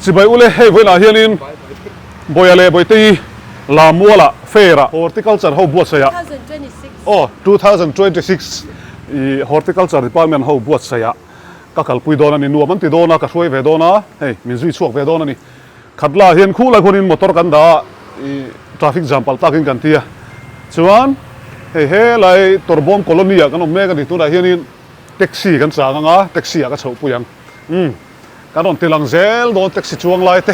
Chibai ule hei vawiinah hianin Bawia leh Bawitei Lamualah Fair-ah Horticulture ho buatsaihah aw 2026 i Horticulture Department ho buatsaihah ka kalpui dawn a ni. Nuam an ti dawn a, ka hruai ve dawn a, hei min zui chhuak ve dawn a ni. Khatla hian khulai khuanin motor kan dah a, i traffic jam palh takin kan ti a. Chuan hei helai Tawrbawm Colony-ah kan awm mek a ni. Tunah hianin taxi kan chang ang a, taxi-ah ka chhohpui ang. Umm. Kan rawn ti lang zel dawn taxi chuang lai te.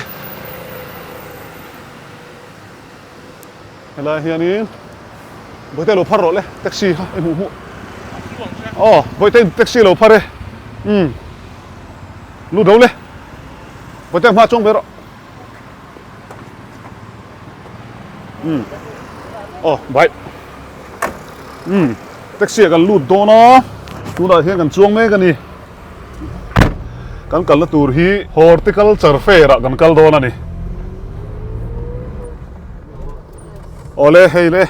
Helai hianin Bawihte lo phar rawh le taxi kha i hmuh hmuh. Aw Bawihte taxi lo phar e. Umm. Lut ro le. Bawihte hma chuang ve rawh. Umm. Aw bye. Umm. Taxi ah kan lut dawn a. Tunah hian kan chuang mek a ni. Kan kalna tur hi Horticulture Fair ah kan kal dawn a ni. Awle hei le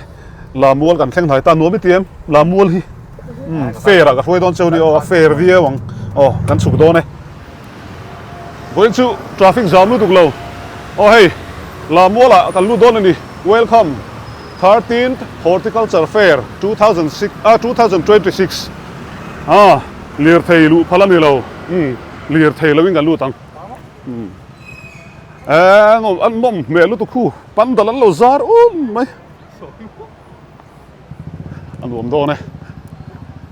Lamual kan thleng hnai ta nuam i ti em? Lamual hi umm fair ah ka hruai dawn cheu ni aw a fair viau ang aw kan chhuk dawn e. Vawiin chu traffic zam lutuk lo aw hei Lamual ah kan lut dawn a ni Welcome 13th Horticulture Fair 2006 ah 2026 ah lirthei luh phal a ni lo umm lirthei lo in kan lut ang umm eee an nawm hmel lutuk khu pandal an lo zar um mai a nuam dawn e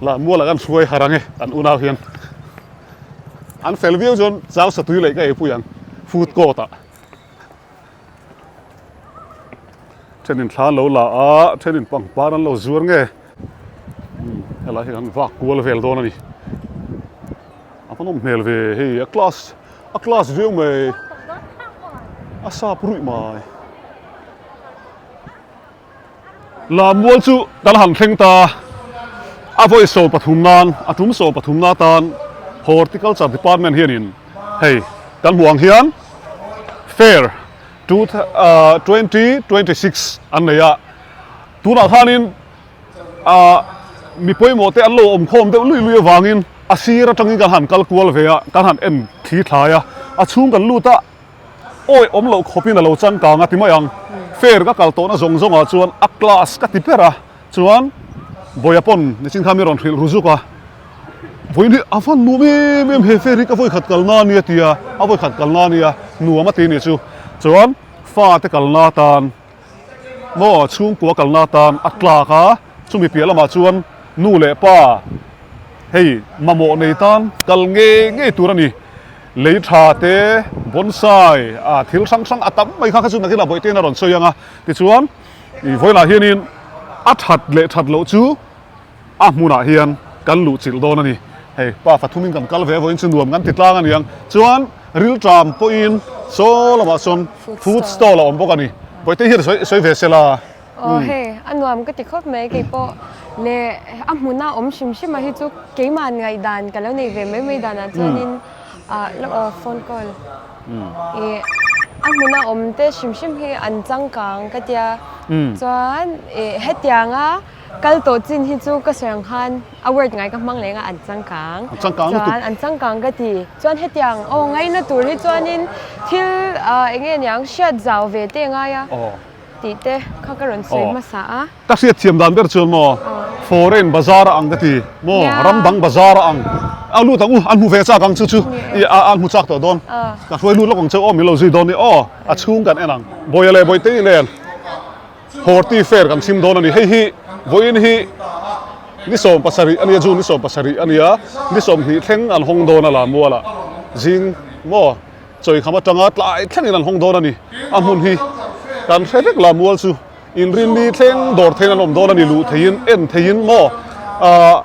Lamual ah kan hruai har ang e kan unau hian an fel viau chuan chau satui leh ka eipui ang food court ah. Thenin thla an lo la a, thenin pangpar an lo zuar nge. Umm helai hi kan vak kual vel dawn a ni. A va nawm hmel ve hei a class a class viau mai a sap ruih mai. Lammual chu kan han thleng ta a vawi 13 nan a tum 13 na tan Horticulture Department hianin hei kan hmuh ang hian Fair 2026 an nei a, tunah khanin ah mi pawimawh te an lo awm khawm deuh lui lui avangin a sir atangin kan han kal kual ve a, kan han en thli thlai a, a chhung kan lut a, awi awm loh khawpin a lo changkang a ti mai ang, fair ka kal tawhna zawng zawngah chuan a class ka ti ber a, chuan Bawia pawn nichin kha mi rawn hrilh ru zuk a, Vawiin hi a van nuam em em he fair hi ka vawikhat kalna a nia tia a vawikhat kalna a nia nuam a ti a nih chu chuan fa te kalna atan maw chhungkua kalna atan a tlak a chumi piah lamah chuan nu leh pa hei mamawh nei tan kal ngei ngei tur a ni lei tha te bonsai ah thil hrang hrang a tam mai kha kha chu nakinah bawihte in a rawn sawi ang a tichuan ih vawilah hianin a that leh that loh chu. A hmunah hian kan luh chilh dawn a ni. Hei pa fathumin kan kal ve vawiin chu nuam kan ti tlang a niang. Chuan rilṭam pawhin saw lamah sawn food stall a awm bawk a ni. Bawihte hian sawi sawi ve sela. Aw hei a nuam ka ti khawp mai kei pawh leh a hmuna awm hrim hrim a hi chu keimah ngaihdan ka lo nei ve mai mai danah chuanin ah aw phone call ih a hmuna awm te hrim hrim hi an changkang ka tia chuan ih hetianga Kal tawh chin hi chu ka sawi ang khan a word ngai ka hmang leh nga an changkang. An changkang lutuk. Chuan an changkang ka ti. Chuan hetiang aw ngaina tur hi chuanin thil eng nge niang hriat zau ve te ngai a tih te kha ka rawn sawi hmasa a. Ka hriat thiam dan ber chuan maw foreign bazar a ang ka ti maw ram dang bazar a ang a lut ang u an hmu ve chak ang chu chu i an hmu chak tawh dawn ka hruai lut lawk ang che aw min lo zui dawn ni aw a chhung kan en ang Bawia leh Bawihte i len. Horti Fair kan chhim dawn a ni. Hei hi vawiin hi ni 17 a nia, June ni 17 a nia, ni 20 thleng an hawng dawn a Lamualah zing maw Chawikham atanga tlai thlengin an hawng dawn a ni. A hmun hi kan hre vek Lamual chu inrinni thleng dawr theiin an awm dawn a ni, luh theiin en theiin maw ah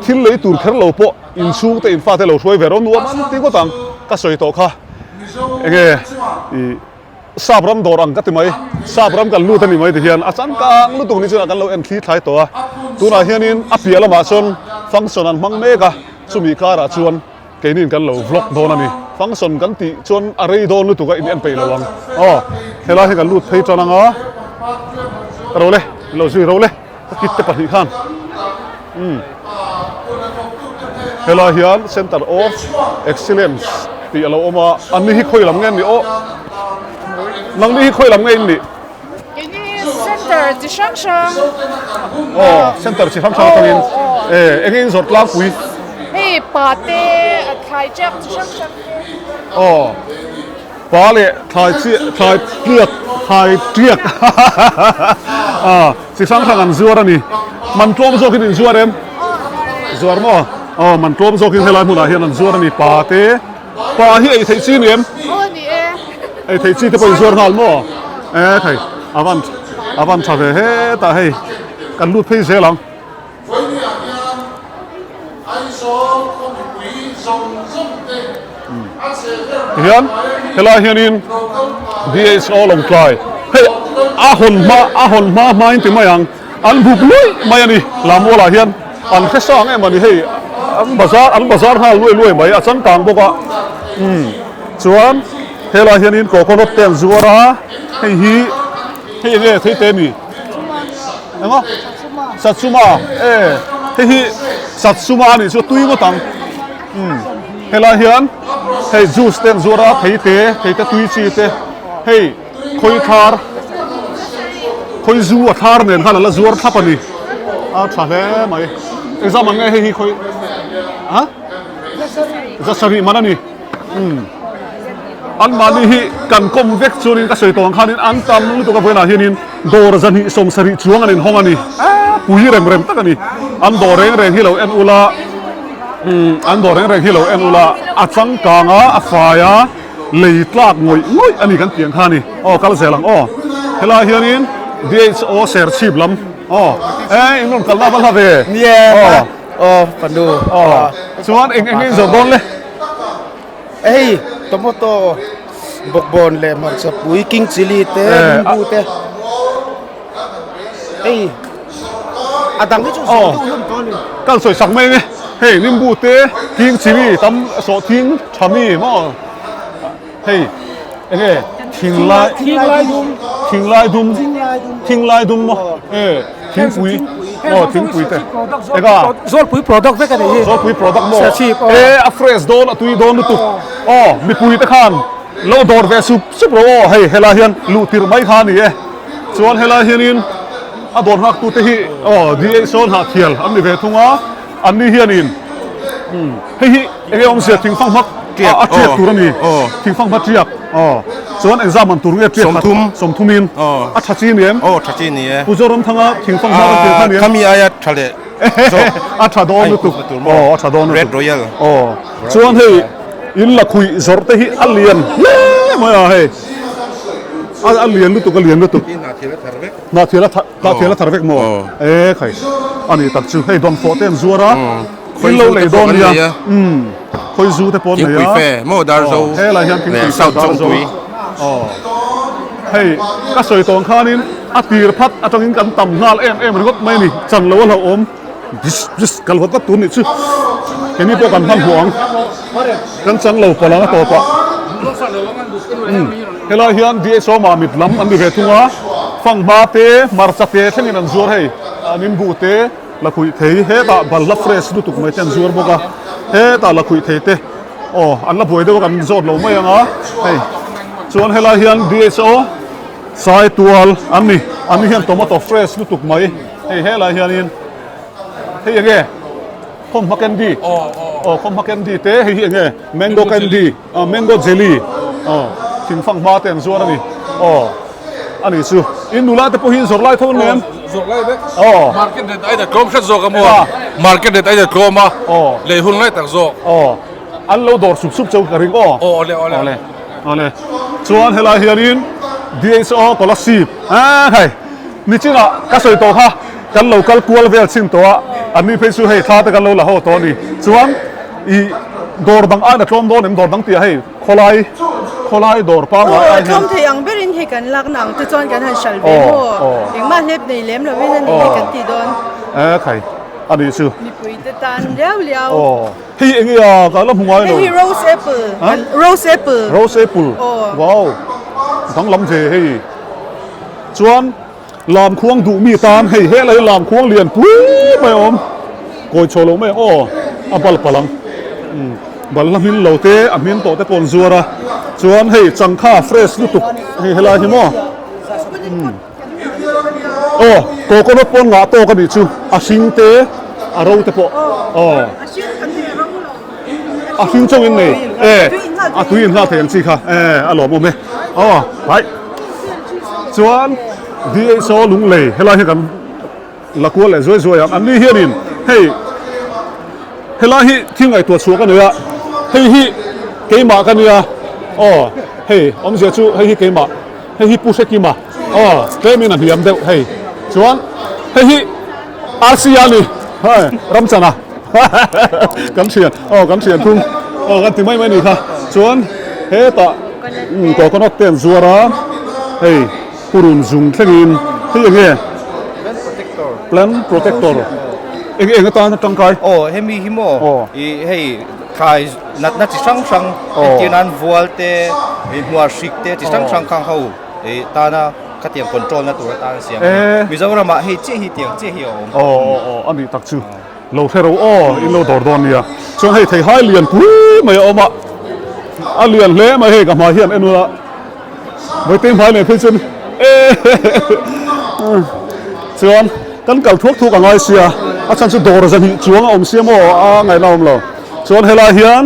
thil lei tur kher lo pawh inchhungte in fate lo hruai ve rawh nuam an ti ngawt ang ka sawi tawh kha enge ih. Sap ram dawr ang ka ti mai, sap ram kan lut a ni mai ti hian a changkang lutuk ni chuan kan lo en thli thlai tawh a, tunah hianin a piah lamah chuan function an hmang mek a, chumi karah chuan keiniin kan lo vlog dawn a ni, function kan tih chuan a rei dawn lutuk a in en peih lo ang aw, helai hi kan lut phei tan ang a, ro le lo zui ro le ka kit te pahnih khan umm helai hian center of excellence. tih a lo awm a, an ni hi khawi lam nge an nih aw? Nangni hi khawi lam nge in nih? Keini center chi hrang hrang. Aw, center chi hrang hrang atangin. E, enge in zawrh tlangpui? Hei pa te, thlai tiak chi hrang hrang te. Aw, pa leh thlai chi, thlai tiak, thlai tiak chi hrang hrang an zuar a ni. Man tlawm zawkin in zuar em? Zuar maw? Aw, man tlawm zawkin helai hmunah hian an zuar a ni. Pa te, pa hi ei theih chi ni em? Aw ni e. Ei theih chi te pawh in zuar nghal maw? E thei, a van a van tha ve hetah hei kan lut phei zel ang. Tihian helai hianin DHO Lawngtlai hei a hawn hma a hawn hma hmain ti mai ang. An buk luai mai a ni. Lammualah hian an hre sang em a ni hei. An bazar an bazar nghal luai luai mai a changkang bawk a. Umm chuan helai hianin coconut te an zuar a, hei hi hei eng nge thei te mi? Eng a? Satsuma e hei hi satsuma a nih chu a tui ngawt ang. Umm helai hian hei juice te an zuar a, thei te thei te tui chi te hei. Khawi thar, khawi zu a thar nen khan a la zuar thlap a ni. A tha hle mai. Exam ang nge hei hi khawi ha? Zasarih man a ni. Umm. An mahni hi kan kawm vek chuanin ka sawi tawh ang khanin an tam lutuk a vawiinah hianin dawr zahnih sawmsarih chuang an inhawng a ni. Pui rem rem tak a ni. An dawr reng reng hi lo en ula, umm an dawr reng reng hi lo en ula a changkang a, a fai a. Lei tlak ngawih ngawih a ni kan tih ang kha a ni. Aw kal zel ang aw. Helaiah hianin DHO Serchhip lam aw e in rawn kalna va hla ve. Nia aw aw fanu aw chuan eng eng nge in zawrh dawn le? Hei tomato bawkbawn leh hmarcha pui king chilli te nimbu te hei a dang hi chu zawrh deuh hlawm tawh a ni. Kal sawi sak mai nge hei nimbu te king chilli tam sawhthing tha mi maw hei eng nge thinglai thinglai dum thinglai dum maw e thingpui aw thingpui te eng a zawlpui product vek a ni hi zawlpui product maw e a fresh dawn a tui dawn lutuk aw mipui te khan lo dawr ve sup sup rawh aw hei helai hian luh tirh mai kha a ni e chuan helai hianin a dawr nghak tute hi aw DHO hnahthial an ni ve thung a an ni hianin Hei hi eng nge awmzia thingfang hma a tiak tur a ni thingfang hma tiak aw chuan engzam man tur nge tiak sawmthum sawmthumin a tha chi ni em aw tha chi ni e Pu Zoramthanga thingfang hma kan tiak kha ni em khami aia tha leh zawk a tha dawn lutuk aw a tha dawn lutuk Red Royal aw chuan hei in la khuih zawrh te hi a lian hle mai a hei a lian lutuk a lian lutuk Hnahthil a thar Hnahthil a thar vek maw? E khai a ni tak chu hei dawnfawh te an zuar a in lo lei dawn nia umm khawi zu te pawh an nei a Thingpui fe maw Darzo helai hian thingpui fe Darzo aw hei ka sawi tawng khanin a tir phat atangin kan tam nghal em em ringawt mai a ni chan lo a hlauhawm kal vat vat tur nih chu keini pawh kan hmanhmawh ang. Kan chang lo palh ang a tawpah. Helai hian DHO Mamit lam an ni ve thung a, fanghma te, hmarcha te thlengin an zuar hei, nimbu te, lakhuih thei hetah balhla fresh lutuk mai te an zuar bawk a, hetah lakhuih thei te aw an la buai deuh a kan zawt lo mai ang a hei. Chuan helai hian DHO Saitual an ni, an ni hian tomato fresh lutuk mai hei helai hianin hei enge. Khawmhma candy aw khawmhma candy te hei hi eng nge mango candy aw mango jelly aw thingfang hma te an zuar a ni aw a ni chu in nula te pawh hi zawrh lai tho an nem zawrh lai vek aw market rate aida tlawm hret zawk a maw market rate aida tlawm a aw lei hun lai tak zawk aw an lo dawr sup sup cheu ka ring aw aw awle awle awle awle chuan helai hianin DHO Kolasib a hei nichinah ka sawi tawh kha Kan lo kal kual vel chhin tawh a, an ni phei chu hei thla te kan lo la haw tawh a ni. Chuan ih dawr dang aiin a tlawm dawn em dawr dang tih ah hei khawlai khawlai dawr pangngai Aw ai hian. tlawm thei ang berin hei kan lak na ang te chuan kan han hral ve maw engmah hlep nei lem lovin a ni hei kan tih dawn. E khai a nih chu. Mipui te tan liau liau. Aw hei eng nge a ka la hmu ngai lo. Hei hi rose apple rose apple. Rose apple wow danglam ve hei chuan. Lamkhuang duh mi tan hei helai hi lamkhuang lian pui mai a awm kawi chho lo mai ang aw a bal palh ang umm. Balhla hmin lo te a hmin tawh te pawh an zuar a chuan hei changkha fresh lutuk hei helai hi maw umm aw coconut pawh an ngah tawk a nih chu a hring te a ro te pawh aw a hring chawng in nei e a tui in nghal thei ang chi kha e a lawmawm e aw hai chuan DHO Lunglei helai hi kan. La kual leh zuai zuai ang. An ni hianin hei helai hi thil ngaihtuah chhuah ka nei a, hei hi keimah ka nia aw hei awmzia chu hei hi keimah hei hi Pu Hrekima aw tlemin a hniam deuh hei chuan hei hi RC a ni hei Ramchana kan thian aw kan thian thung aw kan ti mai mai ni kha chuan hetah coconut te an zuar a hei. Purun zung thlengin hei eng nge? Plant protector. Plant protector. Eng eng atan a tangkai? Aw hemi hi maw i hei thlai natna chi hrang hrang entir nan vual te hmuar hrik te chi hrang hrang khang ho i tana khatiang control na tur atan a siam a ni. Mizoram ah hei chiah hi tiang chiah hi a awm. Aw aw aw a nih tak chu. Lo hre ro aw in lo dawr dawn nia. Chuan hei theihai lian pui mai a awm a, a lian hle mai hei ka hmai hian en ula Vawite hmai leh phei chuan eehh chuan kan kal thuak thuak a ngai sia a chhan chu dawr zahnih chuang a awm sia maw a ngaihna a awm lo. Chuan helai hian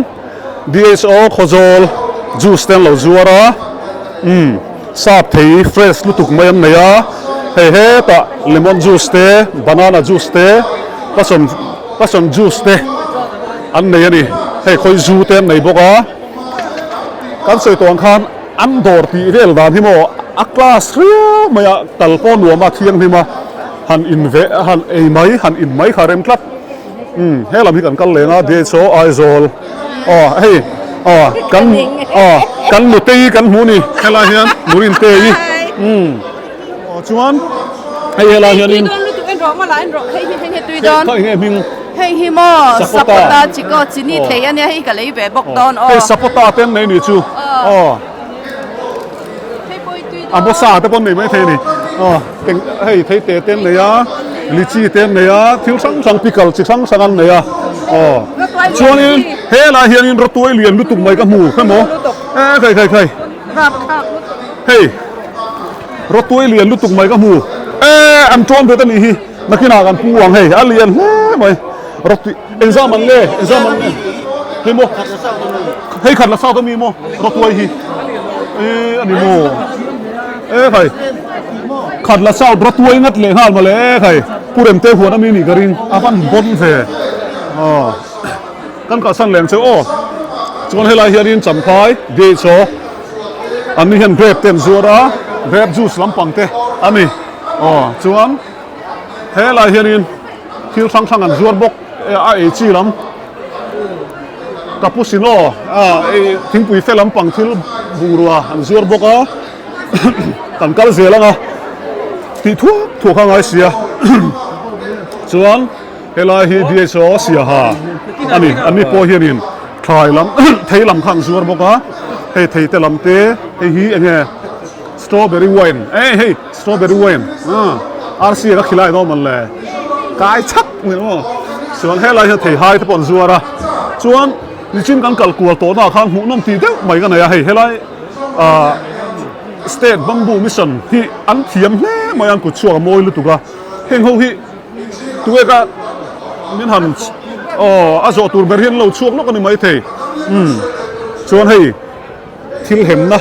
DHO Khawzawl juice te an lo zuar a umm sap thei fresh lutuk mai an nei a hei hetah lemon juice te banana juice te passion passion juice te an nei a ni hei khawi zu te an nei bawk a kan sawi tawh ang khan an dawr tih vel dan hi maw a class riau mai a kal pawh nuam a thianghlim a han in ve han ei mai han in mai kha rem tlat. Umm he lam hi kan kal leng a DHO Aizawl aw hei aw kan aw kan nutei kan hmuh ni helai hian Nurintei umm aw chuan hei helai hianin kha eng nge hming hei hi maw sapota chiko chini thei ania hei ka lei ve bawk dawn aw hei sapota te an nei ni chu aw a hmasa te pawh an nei maithei a ni aw. Eng hei thei te te an nei a, lychee te an nei a, thil hrang hrang pickle chi hrang hrang an nei a aw chuanin helai hianin rawtuai lian lutuk mai ka hmu kha maw e khai khai khai hei rawtuai lian lutuk mai ka hmu e an ṭawm bet a nih hi nakinah kan pu ang hei a lian hle mai rawtui engzah man nge engzah man nge hei maw hei khat la sat a mi maw rawtuai hi e a ni maw. E khai, khat la south rawtuai ngat leh nghal mawle e khai, Pu Remte huan ami nih ka ring, a van bawn ve aw, kan kalsan leng cheu aw, chuan helai hianin Champhai DHO an ni hian grape te an zuar a, grape juice lampang te a ni aw, chuan helai hianin thil hrang hrang an zuar bawk a ei chi lam. Cappuccino ei thingpui fe lampang thil bungrua an zuar bawk a kan kal zel ang a tih thuak thuak a ngai sia chuan helai hi DHO Siaha a ni an ni pawh hianin thlai lam thei lam kha an zuar bawk a hei thei te lam te hei hi eng nge strawberry wine eh hei strawberry wine arsi a ka khilai dawn mawn le kai chhak mai maw chuan helai hian theihai te pawh an zuar a chuan nichin kan kal kual tawh na ah khan hmuhnawm tih deuh mai ka nei a hei helai ah state bamboo mission hi an thiam hle mai a an kut chhuak a mawi lutuk a heng ho hi tunge ka min han aw a zawh tur ber hi an lo chhuak lawk a ni maithei umm chuan hei. Thil hemna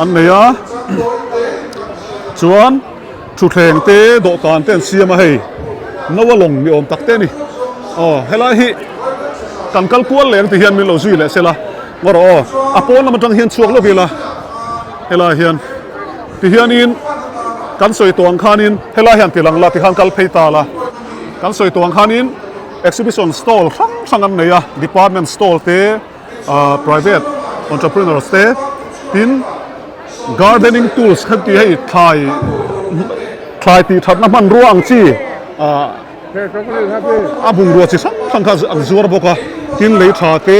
an nei a, chuan thutthleng te dawhkan te an siam a hei no a lawng ni awm tak te a ni aw helai hi kan kal kual leng ti hian min lo zui leh sela ngaw rawh aw a pawn lam atang hian chhuak lawk ila helai hian ti hianin kan sawi tawh ang khanin helai hian ti lang la tikhan kal phei ta la kan sawi tawh ang khanin exhibition stall hrang hrang an nei a department stall te. Private entrepreneurs te tin gardening tools kha tih hei thlai thlai tih thatna hmanrua ang chi a bungrua chi hrang hrang kha an zuar bawk a tin lei tha te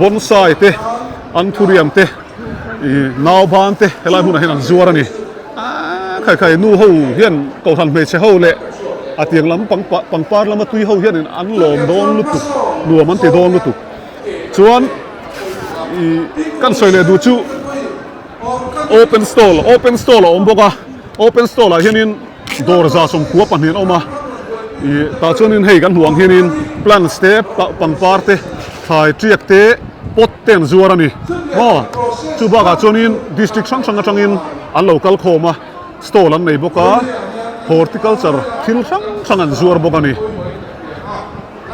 bonsai te anthurium te ih nauban te helai hmunah hian an zuar a ni khai khai nu ho hian kohhran hmeichhe ho leh a tiang lam pangpar lama tui ho hianin an lawm dawn lutuk nuam an ti dawn lutuk. Chuan ih kan sawi leh duh chu open stall open stall a awm bawk a open stall ah hianin dawr za sawmkua pahnih an awm a ih tah chuanin hei kan hmuh ang hianin plants te pangpar te thlai tiak te pot te an zuar a ni maw chu bakah chuanin district hrang hrang atangin an lo kal khawm a stall an nei bawk a horticulture thil hrang hrang an zuar bawk a ni.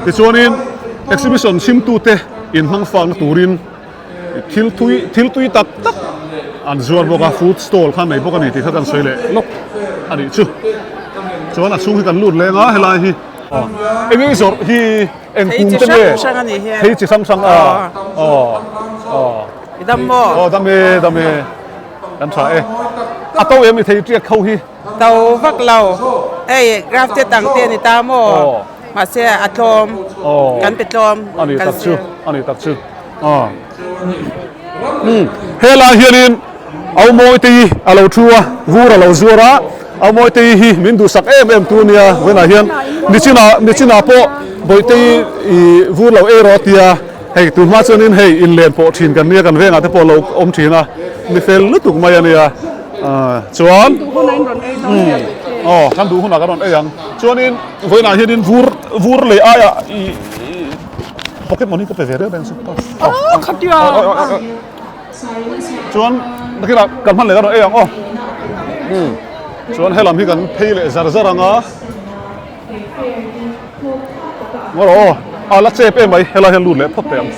Tichuanin exhibition chhimtute inhmang fakna turin thil tui thil tui tak tak an zuar bawk a, food stall kha an nei bawk a ni tih kha kan sawi leh lawk a nih chu. Chuan a chhung hi kan lut leng a helai hi eng nge zawrh hi eng kum te nge thei chi hrang hrang a aw aw aw dam e dam e kan tha e a to em i thei tiak ho hi. To vak lo hei grafted ang te a ni ta maw mahse a tlawm kan pe tlawm a ni tak chu a ni tak chu helai hianin Aumawitei a lo thu a vur a lo zuar a Aumawitei hi min duhsak em em tu nia vawiinah hian nichinah nichinah pawh Bawitei ih vur lo ei rawh tia hei tun hma chuanin hei inlen pawh thin kan nia kan vengah te pawh a lo awm thin a mi fel lutuk mai a nia. Chuan aw kan duh hunah kan rawn ei ang chuanin vawiinah hianin vur vur lei aiah ih pocket money ka pe ve reuh reng chu chuan nakinah kan hman leh kan rawn ei ang aw chuan helam hi kan phei leh zar zar ang a ngaw aw a la chep em mai helai hian lut leh phawt teh ang.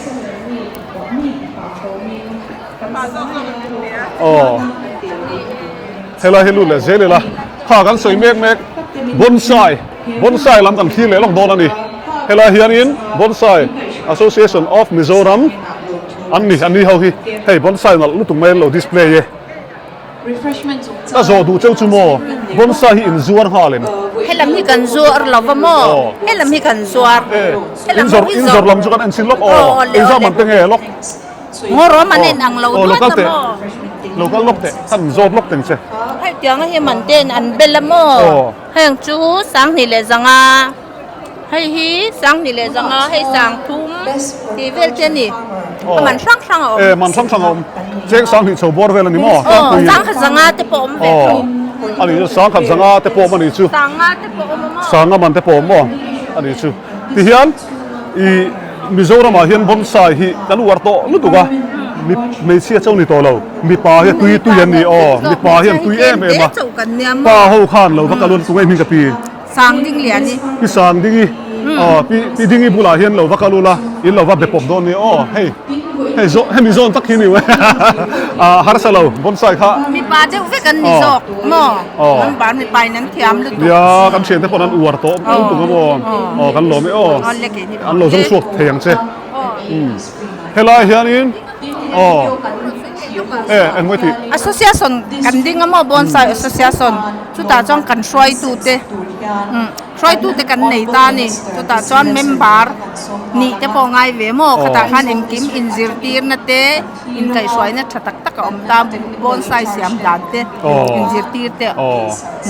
Aw helai hi lut leh zel ila kha kan sawi mek mek bonsai bonsai lam kan thlir leh lawk dawn a ni helai hianin bonsai association of Mizoram an ni an ni ho hi hei bonsai nalh lutuk mai an lo display e ka zawh duh cheu chu maw bonsai hi inzuar nghal em helam hi kan zuar lo va maw helam hi kan zuar in zawrh lam chu kan en chhin lawk aw engzam an te nge lawk. Ngaw rawm an en ang lo duat a maw? Lo kal lawk teh, khan zawt lawk teng che. Hei tiang a hi man ten an bel a maw? Heng chu Sanghnih leh zanga, hei hi Sanghnih leh zanga, hei Sangthum tih vel te a ni. A man hrang hrang a awm. E man hrang hrang a awm. Cheng Sanghnih chho bawr vel a ni maw? Aw, Sangkhat zanga te pawh awm ve tho. A ni chu Sangkhat zanga te pawh awm a ni chu. Sanga te pawh awm a maw? Sanga man te pawh awm maw? A ni chu. Tihian i. Mizoramah hian bonsai hi kan uar tawh lutuk a, mi hmeichhia chauh ni tawh lo, mipa hi a tui tui an ni aw, mipa hi an tui em em a, pa ho khan lo va kal un tunge hming ka pi? Pi Sangdingi aw pi pi Dingi bulah hian lo va kal ula in lo va be pawp dawn nia aw hei hei zaw hemi zawn tak hi ni a harsa lo bonsai kha. Mipa deuh vek an ni zawk maw? An bar mipa in an thiam lutuk. Nia kan thiante pawn an uar tawh lutuk a maw? Aw kan lawm e aw. An lo zawng chhuak thei ang che. Helai hianin aw e engmawih tih. Association kan ding a maw Bonsai Association chutah chuan kan hruaitute hruaitute kan nei ta a ni chutah chuan member nih te pawh ngai ve maw khatah khan engkim inzirtirna te inkaihhruaina tha tak tak a awm ta Bonsai siam dan te inzirtir te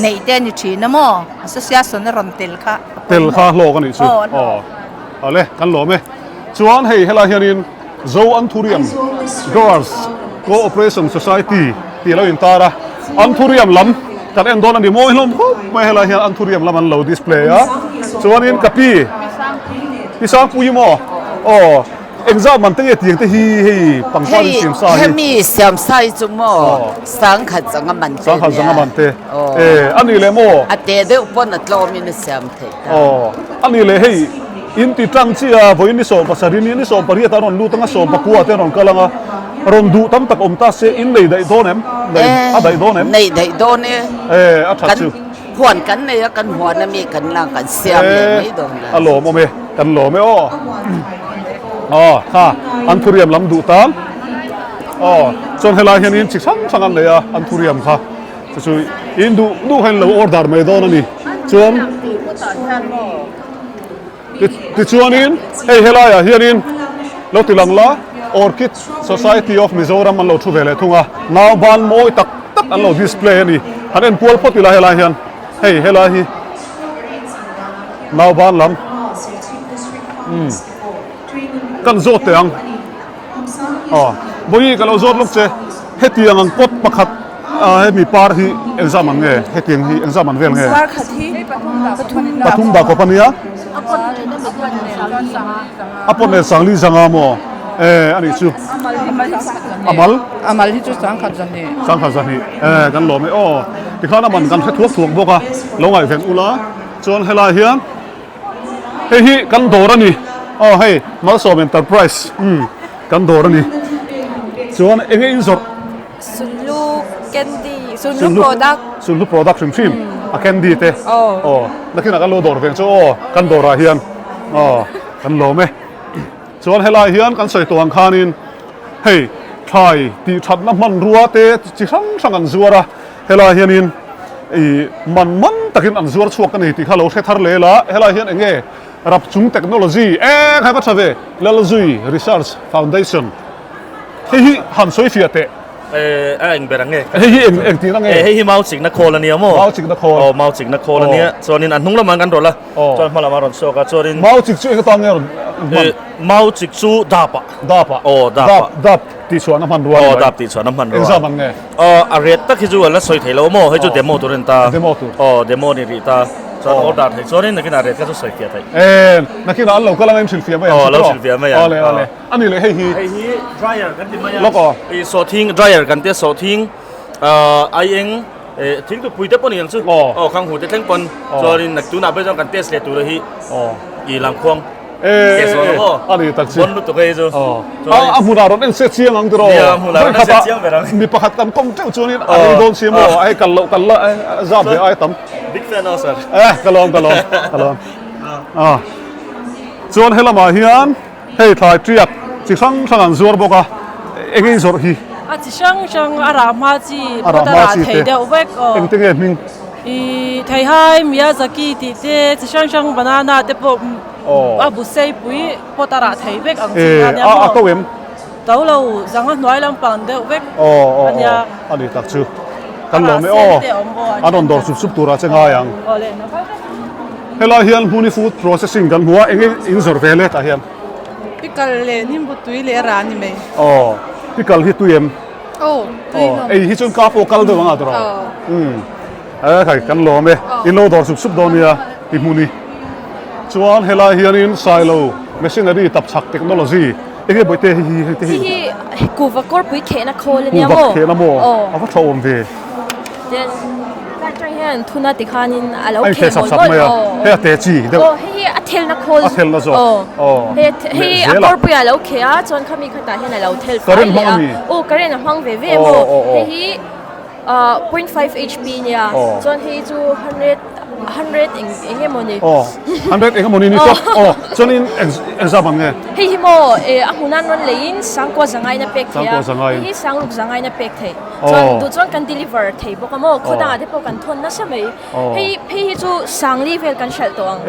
neih te a ni thin a maw Association a rawn tel kha. Tel kha hlawk a nih chu. Aw ale kan lawm e. Chuan hei helai hianin Zo Anthurium Growers Cooperation Society tih a lo intar a, Anthurium lam kan en dawn a ni mawi hlawm khawp mai helai hian Anthurium lam an lo display a. Chuanin ka pi Pi Sangpuii maw aw Engzah man te nge tiang te hi hei pangpar in siam sa hi. Hei hemi siam sa hi chu maw sangkhat zanga man te nia. Sangkhat zanga man te. E a nih leh maw. A te deuh pawn a tlawm in a siam theih ta. Aw a nih leh hei in ti tang chi a vawiin ni sawm pasarih ni ni sawm pariat a rawn lut anga sawm pakua te a rawn kal anga rawn duh tam tak awm ta se in nei daih dawn em? Nei a daih dawn em? Nei daih dawn e. E a that chu. Huan kan nei a, kan huan ami kan la kan siam leh mai dawn a. A lawm awm e, kan lawm e aw. Aw kha an thuriam lam duh tan. Aw chuan helai hianin chi hrang hrang an nei a an thuriam kha chu chu in duh duh kha in lo order mai dawn a ni. Chuan Tichuanin hei helaiah hianin lo ti lang la Orchid Society of Mizoram an lo thu ve leh thung a, nauban mawi tak tak an lo display a ni. Han en kual phawt ila helai hian hei helai hi nauban lam umm kan zawt teh ang. Aw Bawihi ka lo zawt lawk che hetiang ang pot pakhat hemi par hi engzam ang nge hetiang hi engzam ang vel nge? Par khat hi pathum dah kawp ania a pot nen sangli zanga maw e anih chu a mal a mal hi chu sangkhat zahnih sangkhat zahnih e kan lawm e aw tikhan a man kan hre thuak thuak bawk a lo ngaihven ula chuan helai hian Hei hi kan dawr a ni. Aw hei Malsawm Enterprise umm kan dawr a ni. Chuan eng nge in zawrh? Sunhlu candy, Sunhlu product. Sunhlu product hrim hrim a candy te. Aw nakinah kan lo dawr veng chu aw kan dawrah hian aw kan lawm e. Chuan helai hian kan sawi tawh ang khanin hei thlai tih thatna hmanrua te chi hrang hrang an zuar a. Helai hianin ih man man takin an zuar chhuak a ni tih kha lo hre thar lel a, helai hian eng nge Rapchung Technology eng hai va tha ve Lalzui Research Foundation hei hi han sawi fiah teh. Eh a eng ber ang nge? Hei hi eng eng tihna nge? Eh hei hi mau chikna khawl a nia maw? Mau chikna khawl. Aw mau chikna khawl a nia. Chuanin a hnung lamah kan rawlh a, chuan hma lamah a rawn chhuak a, chuanin. Mau chik chu eng atan nge rawn hman? Mau chik chu dap ah. Dap ah. Aw dap ah. Dap dap tihchhuahna hmanrua a ni mai. Aw dap tihchhuahna hmanrua. Engzam ang nge? Aw a ret tak hi chu an la sawi thei lo maw hei chu demo tur a ni ta. Demo tur. Aw demo ni rih ta. Chuan order thei chuanin nakinah ret kha chu sawi fiah theih. Ee nakinah an lo kal anga in hrilh fiah mai ang chu tawh. Aw lo hrilh fiah mai ang. Awle awle. A ni leh hei hi. Hei hi dryer kan ti mai a. Lawk aw. I sawhthing dryer kan tia sawhthing aieng thing tupui te pawh ni ang chu. Aw khang hu te thleng pawn chuanin tunah pawh chuan kan test leh tur a hi i lamkhuang. A ni tak chi. Bon lutuk hei chu. A hmunah rawn en se chiang ang tiraw. Nia hmunah rawn en se chiang ber ang. Mi pakhat kan kawm teuh chuanin a rei dawn si maw hei kal loh kal la zat ve ai tam. Big fan aw sir. Eh ka lawm ka lawm ka lawm. A chuan helamah hian hei thlai tiak chi hrang hrang an zuar bawk a eng nge zawrh hi? A chi hrang hrang a rah hma chi pawt a rah thei deuh vek aw. Engte nge hming? I Theihai Miyazaki tih te chi hrang hrang banana te pawh a bu sei pui pawt a rah thei vek ang chi kha nia maw? A to em? To lo zang a hnuai lampang deuh vek a nia. A ni tak chu. Kan lawm e aw. An rawn dawr sup sup turah che ngai ang. Helai hian Hmuni Food Processing kan hmu a, eng nge in zawrh ve le tah hian? Pickle leh nimbu tui leh a rah a ni mai. Aw, pickle hi tui em? Aw, tui hlawm. Ei hi chuan ka pawh kal deuh ang a tawrh a. Umm, e khai kan lawm e, in lo dawr sup sup dawn nia ti hmun hi. Chuan helai hianin Sailo Machinery Tapchhak Technology eng nge bawihte hei hi hei te hi. Hei hi kuhva kawrpui khehna khawl ania maw? Kuhva khehna maw? Aw. A va tha awm ve. Tin, tlai tang hian thuna tikhanin a lo A kheh inkheh sap mawlh sap mawlh mai a, aw. hei a te chi deuh. Aw hei hi a thelna khawl. A thelna zawk. Aw. Aw. Hei hei a Lehzel a. kawrpuiah a lo kheh a, chuan khami khatah hian a lo thel fai Current leh hmang a. a mi? Aw current a hmang ve ve Aw maw. aw aw. Hei hi ah 0.5 HP nia, Aw. chuan hei chu 100 100 eng eng emaw ni. Aw 100 eng emaw ni ni chuan aw chuanin eng engzam ang nge? Hei hi maw eh a hmunan rawn leiin sangkua zangaina pek thei a, Sangkua zangain. hei hi sangruk zangaina pek thei. Chuan duh chuan kan deliver thei bawk a maw? Khaw dangah te pawh kan thawn nasa mai. Hei phei hi chu sangli vel kan hralh tawh ang.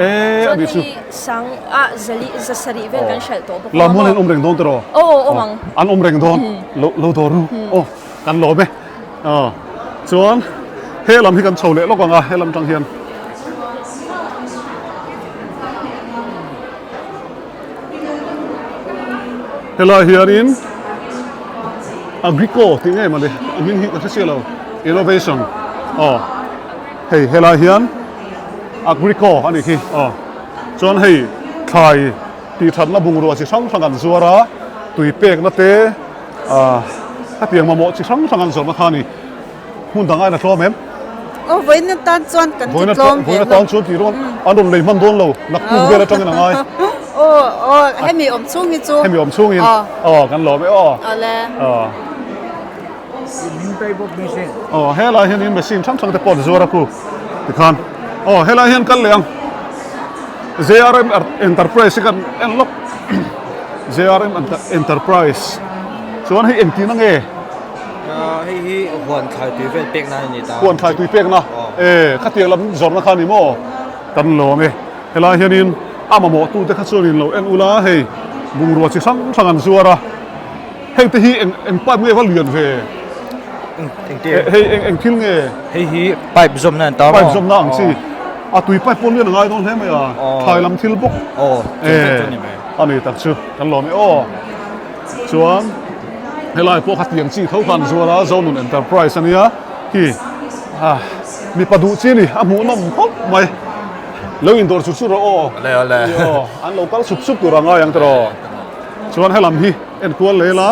Chuan hei hi sang ah zali zasarih vel kan hralh tawh bawk a maw? Lammuan an awm reng dawn tiraw? Aw awm ang. An awm reng dawn. Lo lo dawr ru. Aw kan lawm e. Aw chuan he lam hi kan chho leh lawk ang a he lam tang hian. Helai hianin Agrico tih ngei mawni a hming hi ka hre chiah lo innovation aw hei helai hian Agrico a nih khi aw chuan hei thlai tih thatna bungrua chi hrang hrang an zuar a tui pekna te ah hetiang mamawh chi hrang hrang an zawrhna kha a ni. Hmun dang aiin a tlawm em? Aw vawiin atan chuan kan ti tlawm ve Vawiin atan chuan tih rawn an rawn lei hman dawn lo naktuk vel atangin a ngai. Aw aw hemi awm chhung hi chu. Hemi awm chhungin aw kan lawm e aw. Awle. Aw. Aw helai hianin machine hrang hrang te pawh an zuar a khu tikhan aw helai hian kal leh ang JRM Enterprise hi kan en lawk JRM Enterprise chuan hei engtin ange. Hei hi huan thlai tui vel pekna a ni ta. Huan thlai tui pekna e khatiang lam zawrhna kha a ni maw? Kan lawm e. Helai hianin a mamawh tute kha chuanin lo en ula hei bungrua chi hrang hrang an zuar a. Hei te hi eng eng pipe nge va lian ve? Hei eng eng thil nge? Hei hi pipe zawmna an ta maw? Pipe zawmna ang chi. A tui pipe pawh lian a ngai dawn hle mai a. Thlai lam thil bawk. Aw, a ni tak chu kan lawm e aw. Chuan. Helai pawh kha tiang chi tho khan zuar a, Zonun Enterprise a nia khi ah mipa duh chi a ni, a hmuhnawm khawp mai. Lo indawr chut chut rawh aw. Ale ale. Aw, an lo kal sup sup tur a ngai ang tiraw. Chuan helam hi enkual leh la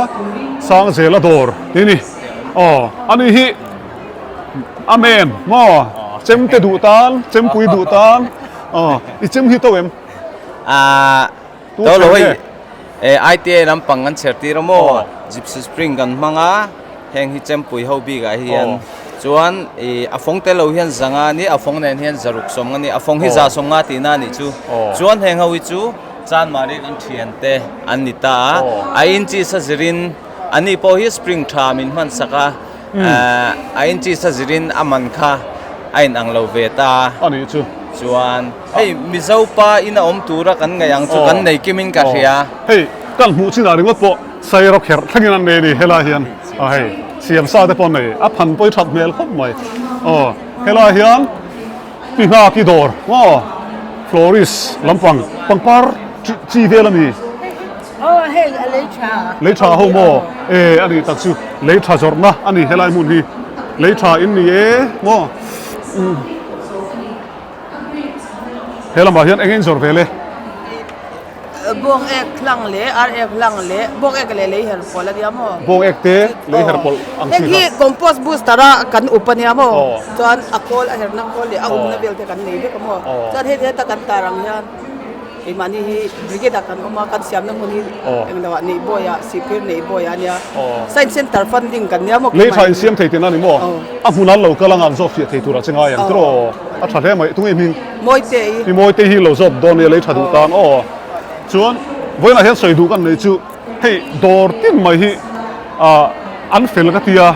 Sangzela dawr tih a ni. Aw, ani hi Amen maw chemte duh tan, chempui duh tan. Aw, i chem hi to em? Ah, to lo hei e ITA lampang kan chher tir a maw Gypsy Spring kan hmang a, heng hi chempui ho bikah hian chuan ih a fawng tel lo hian zanga a ni, a fawng nen hian zaruk sawm a ni, a fawng hi za sawm nga tihna a nih chu. Chuan heng ho hi chu Chanmari kan thiante an ni ta a, a inches a zirin ani pawh hi spring tha min hman sak a, a inches a zirin a man kha a inang lo ve ta. A nih chu. Chuan hei Mizo pa in a awm tura kan ngaih ang chu kan nei kim in ka hria. Hei kan hmuh chinah ringawt pawh Sairo kherh thlengin an nei a ni helai hian a hei siam sa te pawh an nei a phan pawi that hmel khawp mai. Aw helai hian Pi Nghaki dawr maw florist lampang pangpar chi vel a ni. Aw hei a lei tha. Lei tha ho maw? E a nih tak chu lei tha zawrhna a ni helai hmun hi. Lei tha in ni e maw? He lamah hian eng eng zawrh ve le? Bawng ek hlang leh ar ek hlang leh bawng ek leh lei her pawlh a nia maw? Bawng ek te lei her pawlh ang chi kha. Heng hi compost booster a kan up a nia maw? Chuan a khawl a herna khawl leh a upna vel te kan nei vek a maw? Chuan hei heta kan tar ang hian Keimahni hi brigade ah kan awm a, kan siamna hmun hi englo ah Neihbawi ah, Sihphir Neihbawi ah a nia. Science Centre funding kan nia maw Lei tha insiam thei tihna a ni maw? A hmun an lo kal anga an zawt fiah thei turah che ngai ang tiraw? A tha hle mai, tunge hming? Mawite i. I Mawite hi lo zawt dawn nia lei tha duh tan aw. Chuan vawiinah hian sawi duh kan nei chu hei dawr tin mai hi an fel ka tia,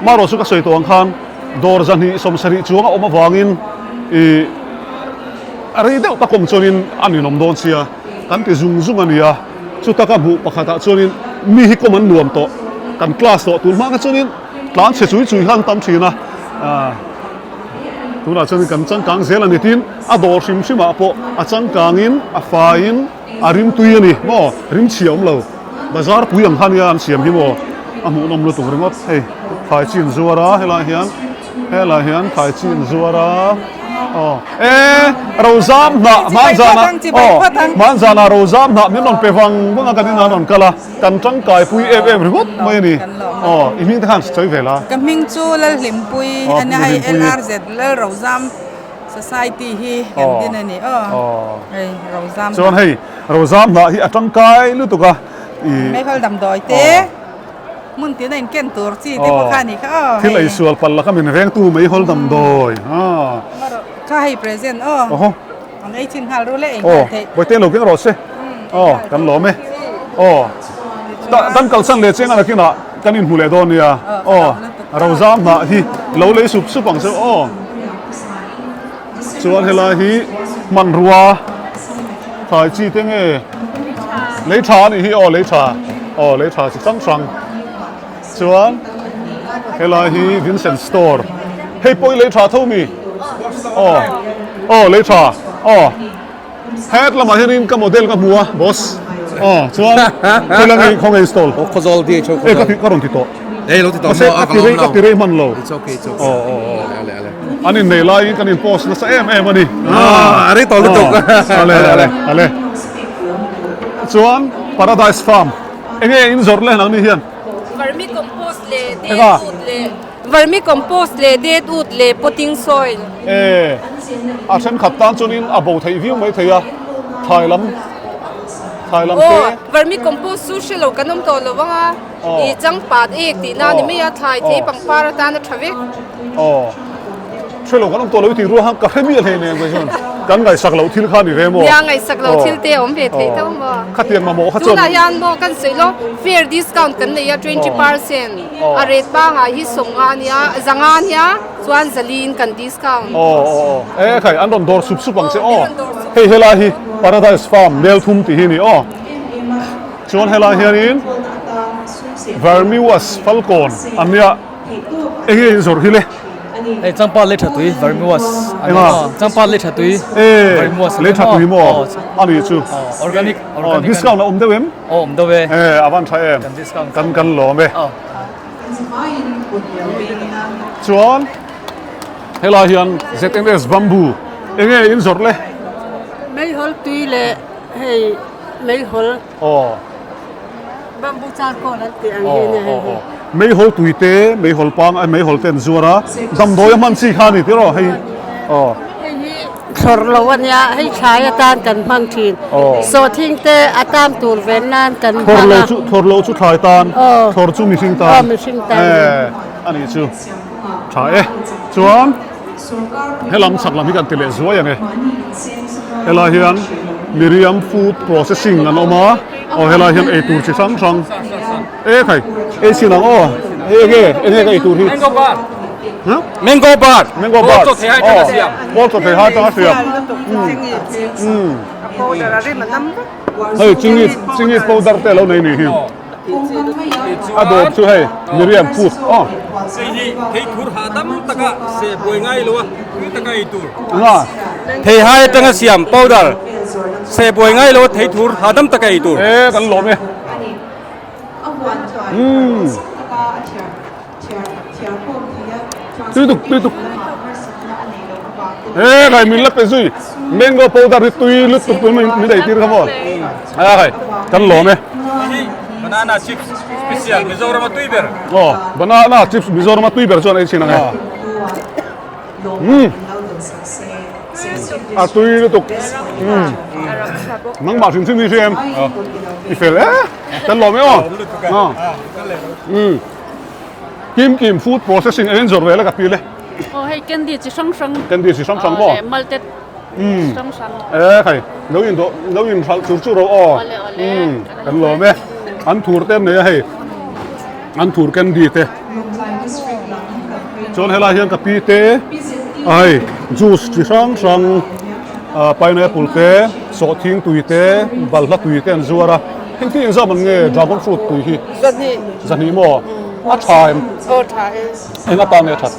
marawh chu ka sawi tawh ang khan dawr zahnih sawmsarih chuang a awm avangin ih a rei deuh tak awm chuanin a ninawm dawn sia kan ti zung zung a nia chuta ka hmuh pakhatah chuanin mi hi kawm an nuam tawh kan class tawh tun hma kha chuanin tlan chhe chui chui kha an tam thin a ah tunah chuanin kan changkang zel a ni tin a dawr hrim hrimah pawh a changkangin a faiin a rimtui a ni maw rimchhia awm lo. Bazar pui ang kha nia an siam hi maw a hmuhnawm lutuk ringawt hei thlai chi an zuar a helai hian helai hian thlai chi an zuar a aw e rozam hnah hmanzana aw hmanzana rozam hnah min rawn pe vang vang a kan inah an rawn kal a kan tangkai pui em em ringawt mai a ni aw i hming te khan sawi ve la ka hming chu Lalhlimpui a nia hei LRZ Lalrozam Society hi kan din a ni aw hei Rozam chuan hei Rozam hnah hi a tangkai lutuk a i Meihawl damdawi te hmun tina in ken tur chi te pawh kha a ni kha aw thil ei sual palh laka min vengtu meihawl damdawi a kha hei present aw oho an ei chin nghal rul e ei nghal theih aw bawihte lo keng rawh se aw kan lawm e aw kan kalsan leh chiang a nakinah Kan inhmu leh dawn nia. Aw, Rozam hnah hi lo lei sup sup ang che aw. Chuan helai hi hmanrua thlai chi te nge lei tha a nih hi aw lei tha aw lei tha chi hrang hrang. Chuan helai hi Vincent store hei pawh hi lei tha tho mi aw aw lei tha aw. Het lamah hianin ka model ka hmu a boss aw chuan thil a ngei khaw ngei stall aw khawzawl DHO khawzawl e ka ti ka rawn ti tawh ei lo ti tawh mahse ka ti rei ka ti rei hman lo it's okay it's okay aw aw aw ale ale an in nei laiin kan in post nasa em em a ni ah a rei tawh lutuk ale ale ale chuan paradise farm enge in zawrh leh nang ni hian Vermicompost leh deadwood leh Vermicompost leh deadwood leh potting soil. E, a thenkhat tan chuanin a bo theih viau mai thei a, thlai lam, thlai lam te. Aw, vermicompost chu hre lo kan awm tawh lo vang a, i changpat ek tihna a ni mai a, thlai thei pangpar atan a tha vek. Aw, hre lo kan awm tawh lo i tih rual khan ka hre miah hlei nen kei chuan kan ngaihsak loh thil kha a ni ve maw? Nia, ngaihsak loh thil te a awm ve theih tho maw? Khatiang mamawh kha chuan. Tunah hian maw kan sawi lawk, fair discount kan nei a, 20%. A rate pangai hi 50 ania, 500 ania chuan zaliin kan discount. Aw aw aw e khai an rawn dawr sup sup ang che aw hei helai hi Paradise Farm Melthum tih hi a ni aw chuan helai hianin Vermiwas Falkawn an nia enge in zawrh hi le. Hei changpat lei tha tui vermiwash a ni maw? Changpat lei tha tui vermiwash a ni maw? Lei tha tui maw? A ni chu. Organic organic. Discount a awm deuh em? Aw awm deuh e. E a van tha em. Kan discount. Kan kan lawm e. Chuan helai hian ZNS bamboo enge in zawrh le? Meihawl tui leh hei meihawl. Aw. Bamboo charcoal an tih ang hi a nia hei hi. Meihawl tui te, meihawl pang a meihawl te an zuar a, damdawi a hman chi kha a ni tih rawh hei. Aw. Hei hi thlawrh lo a nia, hei thlai atan kan hmang thin. Aw. Sawhthing te a tam tur ven nan kan hmang a. Thlawrh lo chu thlawrh lo chu thlai tan, thlawrh chu mihring tan. Aw mihring tan. E a nih chu. Tha e. Chuan helam chhak lam hi kan ti leh zuai ang e. Helai hian Miriam food processing an awm a, aw helai hian eitur chi hrang hrang e khai ei chin ang aw hei enge enge ka eitur hi Mango bar huh? Mango bar Mango bar Pawl chaw thei hai tang a siam Pawl chaw thei hai tang a siam hei chingit chingit powder te lo nei ni hi. A dawr chu hei Miriam food aw. Hei hi thei thur hahdam taka seh buai ngai lo a tui taka ei tur. Nga. Thei hai atanga siam powder seh buai ngai lo a thei thur hahdam taka ei tur. E kan lawm e. Umm. Tui tuk tui tuk. E khai min la pe zui mango powder hi tui lutuk tui min ei tir kha maw. A khai kan lawm e. Banana chips special Mizoram a tui ber. Aw banana chips Mizoram a tui ber chuan ei chhin ang e. Umm a tui lutuk. Umm nangmah hrim hrim hi hria em? I fel e kan lawm e aw. Umm Kim Kim food processing eng zawrh ve la ka pil e. Aw hei candy chi hrang hrang. Candy chi hrang hrang maw? Leh malted chi hrang hrang. E khai lo in dawh lo in hralh chur chur ro aw. Awle awle. Umm kan lawm e. An thur te an nei a hei an thur candy te. Chuan helai hian ka pi te a hei juice chi hrang hrang ah pineapple te sawhthing tui te balhla tui te an zuar a. Heng khi engzam an nge dragon fruit tui hi? Zahnih. Zahnih maw? A tha em? Aw tha e. Eng atan nge a that?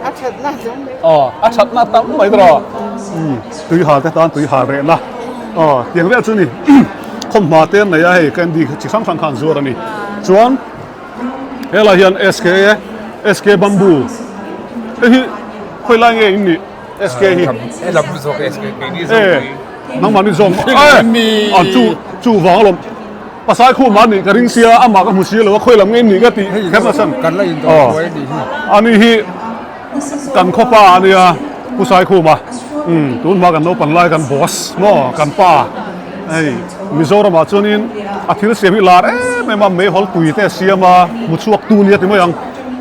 A thatna tam mai. Aw a thatna tam mai tawh. Umm tui hal te tan tui hal rehna. Aw tiang vel chu ni khawmhma te an nei a hei candy chi hrang hrang kha an zuar a ni. Chuan helai hian SK SK bamboo hei hi khawi lai nge in nih? SK hi. Helam zawk SK keini zawk pui. Nangmah ni zawk a chu chu vang alawm. Pasai khu mah nih ka ring sia amah ka hmu si lo a khawi lam nge nih ka tih kher na san. Kan la indawr buai anih hi. Ani hi kan khawpa ania Pu Saikhuma. Umm tun hma kan naupang lai kan boss maw kan pa hei Mizoramah chuanin a thil siam hi lar em em a meihawl tui te a siam a hmu chhuak tu nia ti mai ang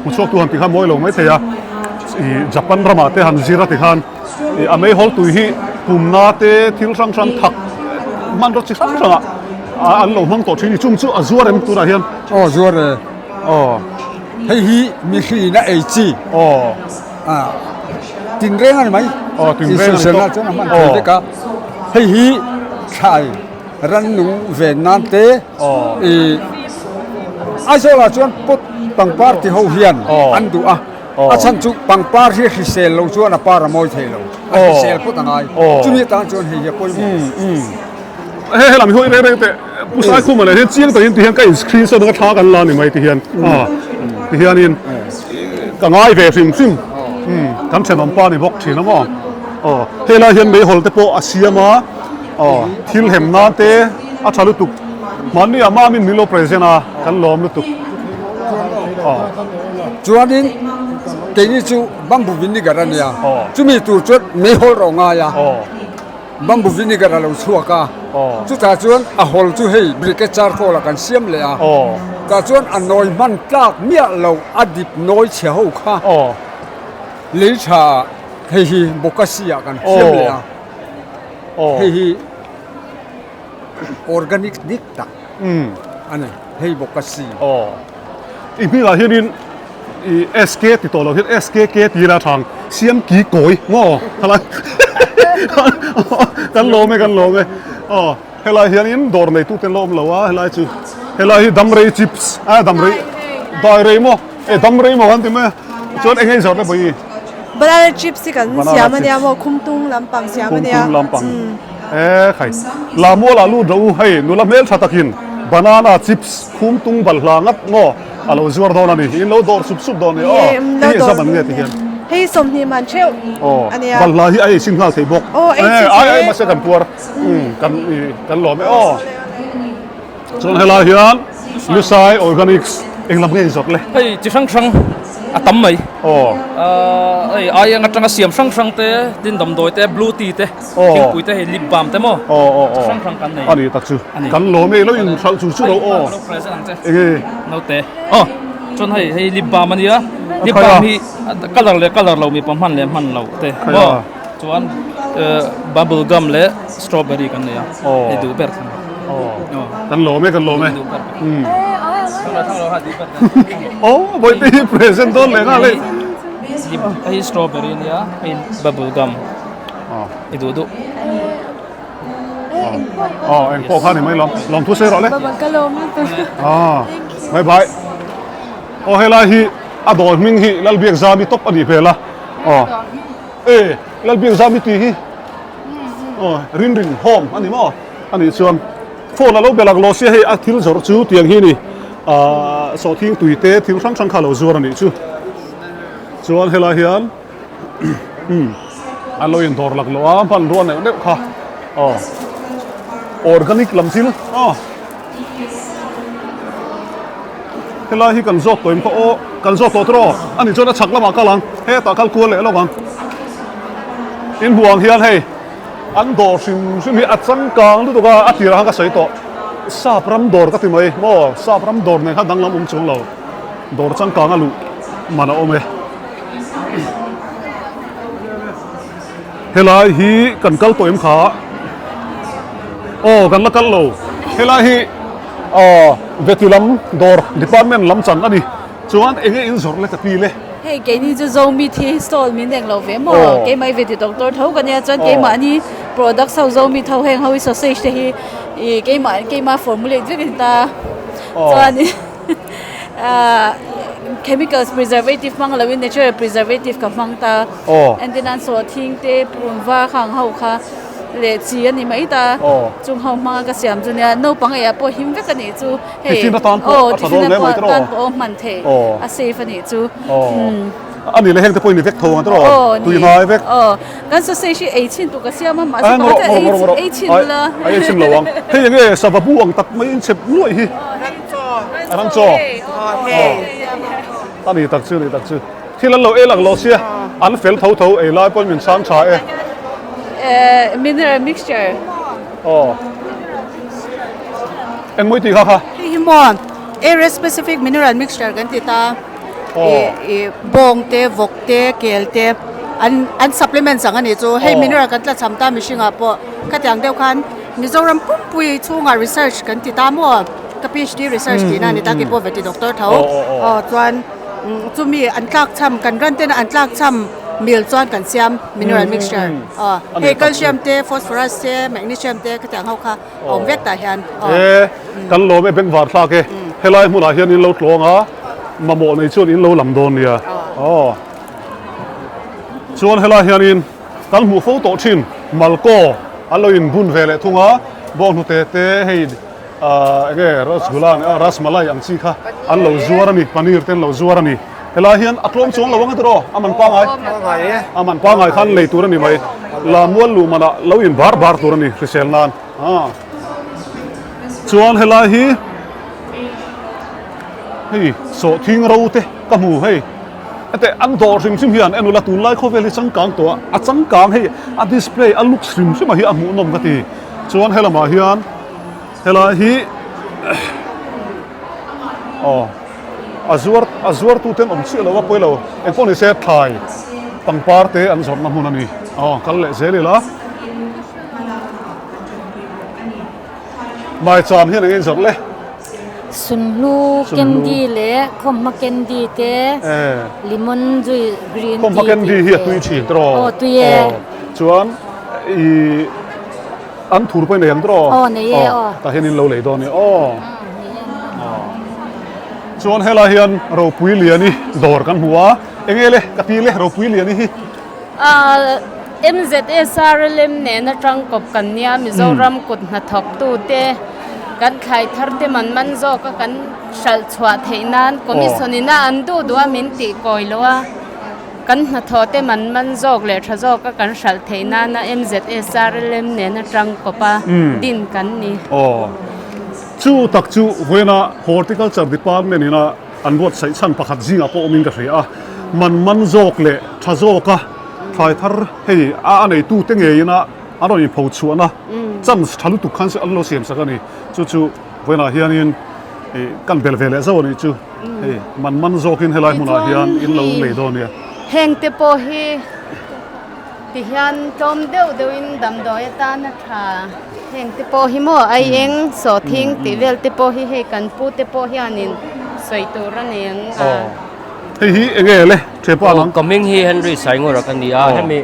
hmu chhuak tu han ti kha mawi lo maithei a. Ih Japan ramah te han zir a ti khan ih a meihawl tui hi pumna te thil hrang hrang thak hmanraw chi hrang hrangah an lo hmang tawh thin a ni chung chu a zuar em tunah hian. Aw zuar e. Aw. Hei hi mihriin a ei chi. Aw. Ah tinreng a ni mai. Aw tinreng a ni tawh. Chuan a hman thei vek a. Hei hi thlai rannung ven nan te ih Aizawlah chuan pot pangpar ti ho hian an duh a. A chhan chu pangpar hi hrisel lo chuan a par a mawi thei lo. A hrisel phawt a ngai. Chumi atan chuan hei hi a pawimawh. He helam hi hawi reng reng teh Pu Saikhuma leh hian chiang takin ti hian ka in screen shot anga thla kan la ni mai ti hian ti hianin ka ngai ve hrim hrim kan thenawm pa ni bawk thin a maw. Aw helai hian meihawl te pawh a siam a aw thil hem nan te a tha lutuk. Mahni ah mamin min lo present a kan lawm lutuk. Aw. Chuanin keini chu bamboo vinegar a nia, chumi tur chuan meihawl rawh ngai a, bamboo vinegar a lo chhuak a, chutah chuan a hawl chu hei briquette charcoal ah kan siam leh a, tah chuan a nawi hman tlak miah lo a dip nawi chhe ho kha lei tha ah hei hi bokashi ah kan siam leh a, hei hi organic dik tak a ni hei bokashi. I hmingah hianin i SK ti tawh loh hian SKK ti ila thang siam ki kawi maw khalai kan lawm e kan lawm e aw helai hianin dawr neitu te an la awm lo a helai chu helai hi damrei chips a damrei dairei maw e damrei maw kan ti mai a chuan eng nge i zawrh le bawi. Banana chips hi kan siam ania maw khumtung lampang siam ania. Khumtung lampang. E khai Lamual ah lut rawh u hei nula hmel tha takin banana chips khumtung balhla ngat maw a lo zuar dawn a ni in lo dawr sup sup dawn a ni aw hei exam an nge ti hian. Hei 20 man theuh ania. Balhla hi a ei chhin nghal thei bawk. Aw ei chhin ai ai mahse kan puar kan kan lawm e aw. Chuan helai hian Lusai Organics eng lam nge inzawrh le? Hei chi hrang hrang a tam mai. Aw. Hei ai ang atanga siam hrang hrang te, tin damdawi te, blue tea te, thingpui te hei lip balm te maw? Aw aw aw. Chi hrang hrang kan nei. A ni tak chu. Kan lawm e, lo in hralh chu chu lo aw. Ka lo present ang che. Enge? Naute. Aw. Chuan hei hei lip balm a nia. Lip balm hi colour leh colour lo mipa hman leh hman lo te maw? Chuan bubble gum leh strawberry kan nei a, hei duh ber thlang. Kan lawm e, kan lawm e. Aw, bawihte hi present dawn leh nghal hei. Hei strawberry ania, hei bubble gum. I duh duh. Aw, eng pawh kha ni mai lawm. Lawm thu sawi rawh le. Ka lawm lutuk. Bye bye. Aw helai hi a dawr hming hi Lalbiakzami tawp a nih hmel a. Aw. E Lalbiakzami tih hi aw rin rin home a ni maw? A nih chuan phone a lo be lak lo sia hei a thil zawrh chu tiang hi a ni ahh sawhthing tui te thil hrang hrang kha a lo zuar a nih chu. Chuan helai hian umm an lo indawr lak lo a hmanrua neuh neuh kha aw organic lam thil aw. Helai hi kan zawt tawh em kha aw kan zawt tawh tawh a nih chuan a chhak lamah kal ang hetah kal kual leh lawk ang in hmuh ang hian hei an dawr hrim hrim hi a changkang lutuk a a tirah khan ka sawi tawh sap ram dawr ka ti mai maw sap ram dawr nen khan danglam awm chuang lo dawr changkang a luh man a awm e Helai hi kan kal tawh em kha? Aw kan la kal lo. Helai hi aw veti lam dawr department lam chan a ni. Chuan eng nge in zawrh le ka pi le? Hei keini chu Zomi thi stall min eng lo ve maw? Keimah veti doctor tho ka nia chuan keimahni products ho Zomi tho heng ho hi sausage te hi ih keimah keimah formulate vek a ni ta. Chuan Chemicals preservative hmang loin natural preservative ka hmang ta. Entir nan sawhthing te purun var kha ang ho kha leh chi a ni mai ta. Chung ho hmanga ka siam chu nia naupang eiah pawh him vek a nih chu. Hei aw tiffin atan pawh hman theih a safe a nih chu. A nih leh heng te pawh i ni vek tho ang tiraw? Tui hnai vek. Aw, kan sausage hi ei chhin tur ka siam a, mahse pakhat chuan ei chhin la. A ei chhin lo ang. Hei eng nge sava bu ang tak mai in chep nuaih hi. Rangchaw. Rangchaw. Hei. A ni tak chu, a ni tak chu. Thil an lo ei lang lo sia, an fel tho tho ei lai pawhin min chhang tha e. Mineral mixture. Aw. Eng mawi tih kha kha? Hei hi maw area specific mineral mixture kan ti ta. Bawng te, vawk te, kel te an an supplements ang a nih chu. Hei mineral kan tlachham ta mihringah pawh khatiang deuh khan Mizoram pumpui chhungah research kan ti ta maw? Ka PhD research tihna a ni ta keipawh veti doctor tho. Aw chuan chumi an tlakchham kan ran tena an tlakchham mil chuan kan siam mineral mixture. Aw hei calcium te, phosphorus te, magnesium te khatiang ho kha. awm vek tah hian aw. E kan lawm e bengvar thlak e helai hmunah hian in lo tlawng a mamawh nei chuan in lo lam dawn nia aw chuan helai hianin kan hmuh fo tawh thin malkaw an lo in bun ve leh thung a bawnghnute te hei ah enge rasgula rasmalai ang chi kha an lo zuar a ni paneer te an lo zuar a ni helai hian a tlawm chuang lo ang a tiraw a man pangai a man pangai khan lei tur a ni mai la mual luh manah lo in bar bar tur a ni hrisel nan chuan helai hi hei sawhthing ro te ka hmu hei hete an dawr hrim hrim hian en ula tunlai khawvel hi changkang tawh a a changkang hei a display a looks hrim hrim a hi a hmuhnawm ka ti chuan helamah hian helai hi aw a zuar a zuar tu ten awm chiah lo a pawi lo eng pawh ni se thlai pangpar te an zawrhna hmun a ni aw kal leh zel ila Maicham hian eng in zawrh le? Sunhlu candy leh khawmhma candy te lemon juice green tea Khawmhma candy hi a tui thin tiraw? Aw tui e. Chuan i an thur pawh i nei ang tiraw? Aw nei e aw. Tah hian in lo lei dawn a ni aw. Chuan helai hian ropui liani dawr kan hmu a. Enge le ka pi le ropui lian i hi. MZSRLM nena tangkawp kan nia Mizoram kut hnathawktute kan thlai thar te man man zawka kan hralh chhuah theih nan Commission ina an duh duh a min tih kawi lo a, kan hnathawh te man man zawk leh tha zawka kan hralh theih nana MZSRLM nena tangkawp a din kan ni. Aw chu tak chu vawiina Horticulture Department ina An buatsaih chhan pakhat zingah pawh awmin ka hria a, man man zawk leh tha zawka thlai thar hei a a neitute ngeina an rawn inpho chhuahna chance tha lutuk khan an lo siam sak a ni. Chu chu vawiinah hianin ih kan bel ve leh zauh a nih chu. Hei man man zawkin helai hmunah hian in lo lei dawn nia. Hengte pawh hi Tihian tlawm deuh deuhin damdawi atana tha heng te pawh hi maw ai eng sawhthing tih vel te pawh hi hei kan pu te pawh hianin sawi tur a nei ang a. Hei hi eng nge le Thepa nang? Ka hming hi Henry Saingura ka ni a, hemi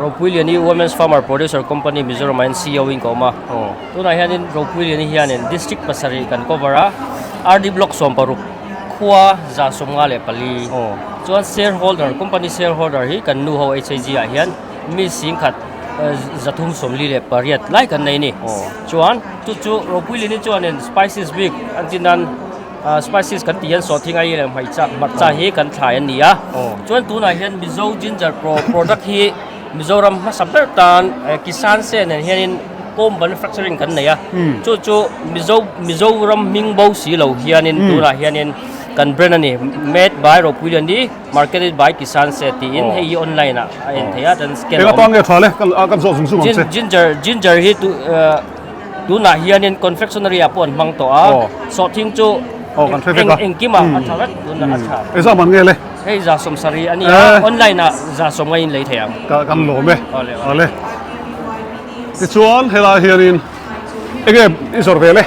Ropuiliani Women's Farmer Producer Company Mizoram ah hian CEO in ka awm a. Tunah hianin Ropuiliani hianin District pasarih kan cover a, RD Block 16 khua 154 chuan shareholder company shareholder hi kan nu ho HAG ah hian mi singkhat 348 lai kan nei a ni chuan chu chu Ropuilini chuanin spices bik an ti nan spices kan tih hian sawhthing ai leh hmaicha hmarcha hi kan thlai a ni a chuan tunah hian Mizo ginger pro product hi Mizoram hmasa ber tan Kisan se nen hianin co manufacturing kan nei a chu chu Mizo Mizoram hming bo si lo hianin tunah hianin kan brand a ni made by Ropuiliani marketed by Kisan se tiin hei hi online ah a en theih a chuan scan a awm. Eng atan nge tha le kan zawh zung zung ang che. Ginger ginger hi tu tunah hianin confectionery ah pawh an hmang tawh a sawhthing chu engkimah a tha vek tunah a tha. Engzah man nge le? Hei 170 a ni a, online ah 150 in lei thei ang. Ka kan lawm e. Awle awle. Tichuan helai hianin enge i zawrh ve le?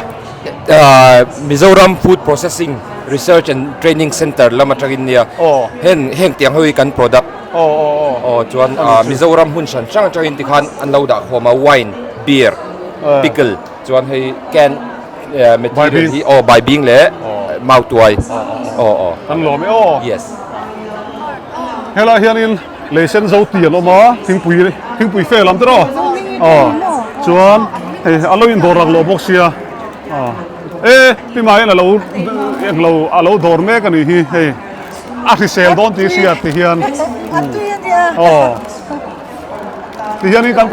Mizoram Food Processing Research and Training Centre lam atangin nia heng heng tiang ho hi kan product aw chuan Mizoram hmun hran hrang atangin tikhan an lo dah khawm a wine, beer, pickle chuan hei can material hi aw baibing leh mautuai aw aw kan lawm e aw yes helai hianin lei sen zo ti an awm a thingpui thingpui fe lam te rawh aw chuan hei a lo in dawr rak lo bawk sia aw e pi maiin a lo englo a lo dawr mek a nih hi hei a hrisel dawn tih hriat ti hian aw ti hianin kan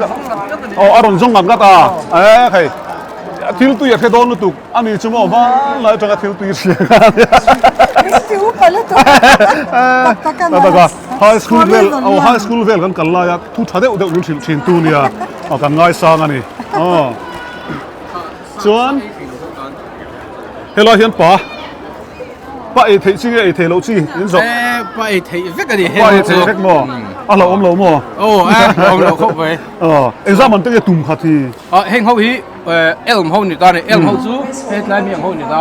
aw a rawn zawng ngat ngat a e hei thil tui a hre dawn lutuk a ni chu maw hman lai atanga thil tui hria kha a nia tak tak a high school vel aw high school vel kan kal lai a thu tha deuh deuh min hrilh thin tu nia aw kan ngaisang a ni aw chuan helai hian pa Pa ei theih chi nge ei theih loh chi in zawh? Eh, pa ei theih vek a ni. Pa ei theih vek maw? A hlauhawm lo maw? Aw, a hlauhawm lo khawp mai. Aw, engzah man te nge tum khat hi? Ah, heng ho hi elm ho ni ta ni. Elm ho chu he tlai mi ang ho ni ta.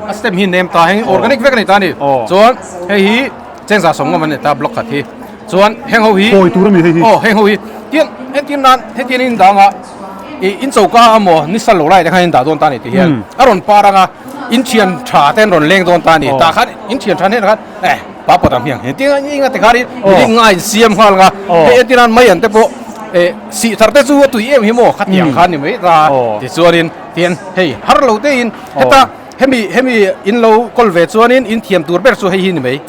A stem hi nem ta, heng organic vek a ni ta ni. Chuan hei hi chengza sawm ngam a ni ta block khat hi. Chuan heng ho hi Kawi tur a ni hei hi. Aw, heng ho hi tiang hetiang nan hetiang in dang a i in choka amaw ni sal lo lai te khan in dah dawn ta ni ti hian a rawn par ang a in thian tha te an rawn leng dawn ta ni tah khan in thian tha hnenah khan eh pa pawt ang hmiang hetiang inga te khan in mi nga in siam nghal ang a hei entir nan mai an te pawh eh sih thar te chu a tui em hi maw khatiang khan ni mai ta tichuanin tian hei har lo te in heta hemi hemi in lo kawl ve chuanin in thiam tur ber chu hei hi ni mai.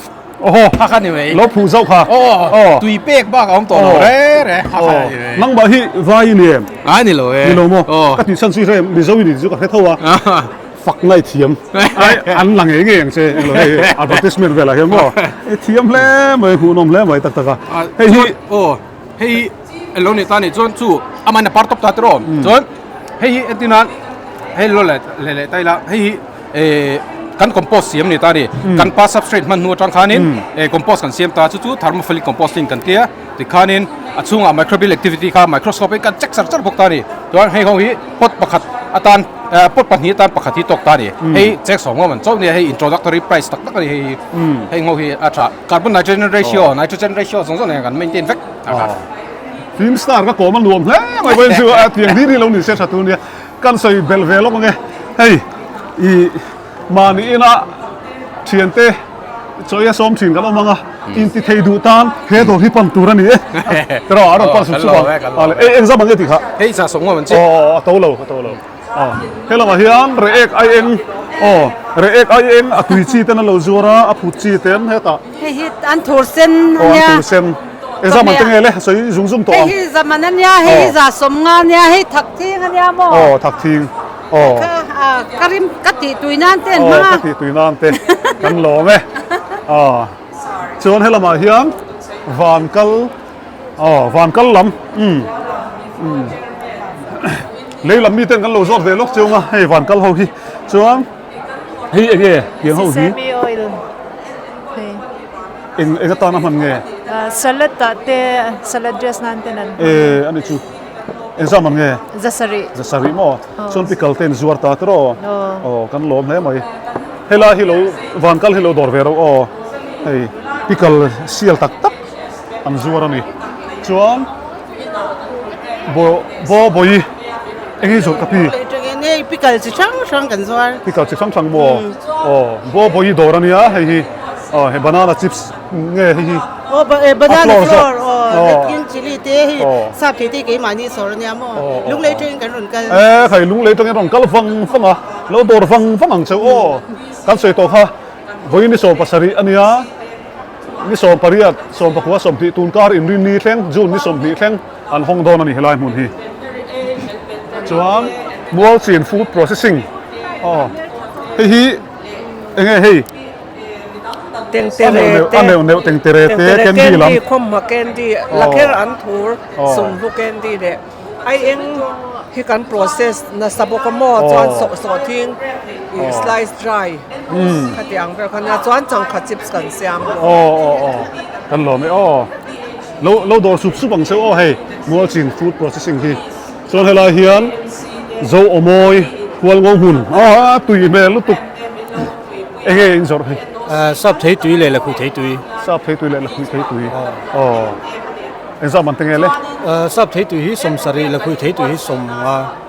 Oho. Kha kha ni mai. Lo phu zauh kha. Aw. Tui pek bak a awm tawh lo re re. Kha kha ni mai. Nangmah hi vai i ni em? Ai ni lo e. Ni lo maw? Ka tih chhan chu i hre em? Mizo i ni tih chu ka hre tho a. Fak ngai thiam. Ai an la ngei ngei ang che. Englo hei advertisement velah hian maw? I thiam hle mai, hmuhnawm hle mai tak tak a. Hei hi. Aw. Hei hi eng lo ni ta ni chuan chu amahin a par tawp ta tiraw? Chuan hei hi entirnan hei lo leh leh ta ila hei hi. eh kan compost siam ni ta ni kan pa substrate hman hnu atang khanin eh compost kan siam ta chu chu thermophilic composting kan tia tikhanin a chhungah microbial activity kha microscope in kan check char char bawk ta ni chuan hei ho hi pot pakhat atan pot pahnih atan pakhat hi tawk ta ni hei check sawm ngawm an chauh nia hei introductory price tak tak a ni hei hi hei ho hi a tha carbon nitrogen ratio nitrogen ratio zawng zawng nen kan maintain vek Film star ka kawm a nuam hle mai pawhin chu a tiang ding ding lo ni se tha tur nia. Kan sawi belh ve lawk ange, hei i mahni ina thiante chawi a sawm thin kan awm ang a. Inti thei duh tan he dawr hi pan tur a ni e. Tiraw a rawn pan sup sup ang. Awle ei eng zam ang nge tih kha? Hei za sawm ngawm an che. Aw a to lo a to lo. Aw he lamah hian reh ek ai eng aw reh ek ai eng a tui chi ten a lo zuar a a phut chi ten hetah. Hei hi an thur sen a nia. Aw an thur sen. Eng zam ang te nge le sawi zung zung tawh ang. Hei hi zaman a nia hei hi za 50 a nia hei thak thing a nia maw. Aw thak thing. Aw. Kha ka rim ka tih tui nan te an hmang a. Aw ka tih tui nan te kan lawm e. Aw chuan helamah hian van kal aw van kal lam umm umm lei lam miten kan lo zawt ve lawk chiang a hei van kal ho hi chuan hei eng nge tiang ho hi. Sesame oil hei. Eng eng atana hman nge? Salad ah te salad dress nan ten an hmang. E ani chu. Engzam ang nge? Zasarih. Zasarih maw? Chuan pickle te in zuar ta tiraw? Aw kan lawm hle mai. Helai hi lo van kal hi lo dawr ve reuh aw. Hei pickle sial tak tak an zuar a ni. Chuan bo bo bawi eng hi zawrh ka pi? Hei pickle chi hrang hrang kan zuar. Pickle chi hrang hrang maw? Aw bo bawi dawr a nia hei hi. Aw hei banana chips nge hei hi. Aw ba eh banana flour aw red green chilli te hei sap thei te keimahni sawr ania maw lunglei tangin kan rawn kal. E khai lunglei tangin rawn kal vang vang a lo dawr vang vang ang cheu aw kan sawi tawh kha vawiin ni 17 ania ni 18 19 20 tunkar inrin ni thleng June ni 20 thleng an hawng dawn a ni helai hmun hi chuan Mualchin food processing aw hei hi enge hei. Tengtere te, A neuh neuh tengtere te, candy lam. Candy khawmhma candy, lakher an thur sumhlu candy leh ai eng hi kan process nasa bawk a maw chuan sawh sawh thing ih slice dry khati ang vel kha nia chuan changkha chips kan siam bawk. Aw aw aw kan lawm e aw lo lo dawr sup sup ang cheu aw hei Mualchin food processing hi chuan helai hian Zo Awmawi Hualngo hmun a tui hmel lutuk. Enge in zawrh hi? Sap thei tui leh lakhuih thei tui. Sap thei tui leh lakhuih thei tui. Aw. Engzah man te nge le? Sap thei tui hi 70, lakhuih thei tui hi 50.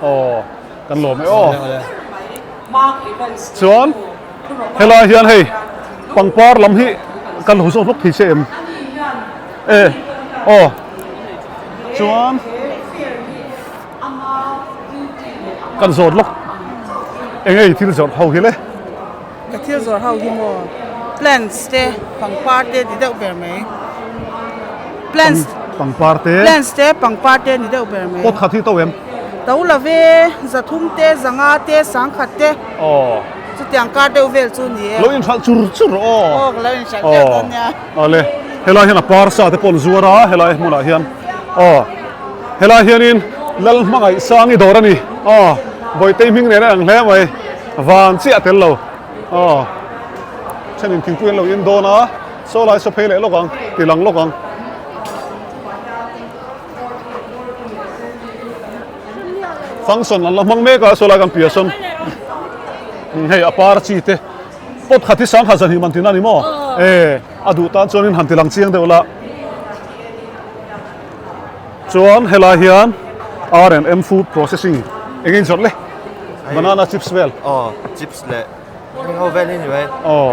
Aw. Kan lawm e aw. Chuan helai hian hei pangpar lam hi kan lo zawk hlawk thei che em? E. Aw. Chuan. Kan zawt lawk eng ei thil zawrh ho hi le? Ka thil zawrh ho hi maw plants te pangpar te ni deuh ber mai. Plants pangpar te plants te pangpar te ni deuh ber mai. Pot khat hi to em? To lo ve zathum te zanga te sangkhat te. Aw. Chutiang kar deuh vel chu ni e. Lo inhralh chur chur aw. Aw ka lo inhralh teuh dawn nia. Awle helai hian a par sa te pawh an zuar a helai hmunah hian aw helai hianin lal hmangaih sang i dawr a ni aw bawihte hming nen a ang hle mai van chiah tel lo aw thenin thingpui an lo in dawn a saw lai saw phei leh lawk ang ti lang lawk ang. Function an la hmang mek a saw lai kan piah sawn hei a par chi te. Pot khat hi sangha zan hi man tina ni maw? E, a duh tan chuanin han ti lang chiang deuh la. Chuan helai hian R and M food processing eng in zawrh le? Banana chips vel. Aw, chips leh heng ho vel hi ni mai. Aw,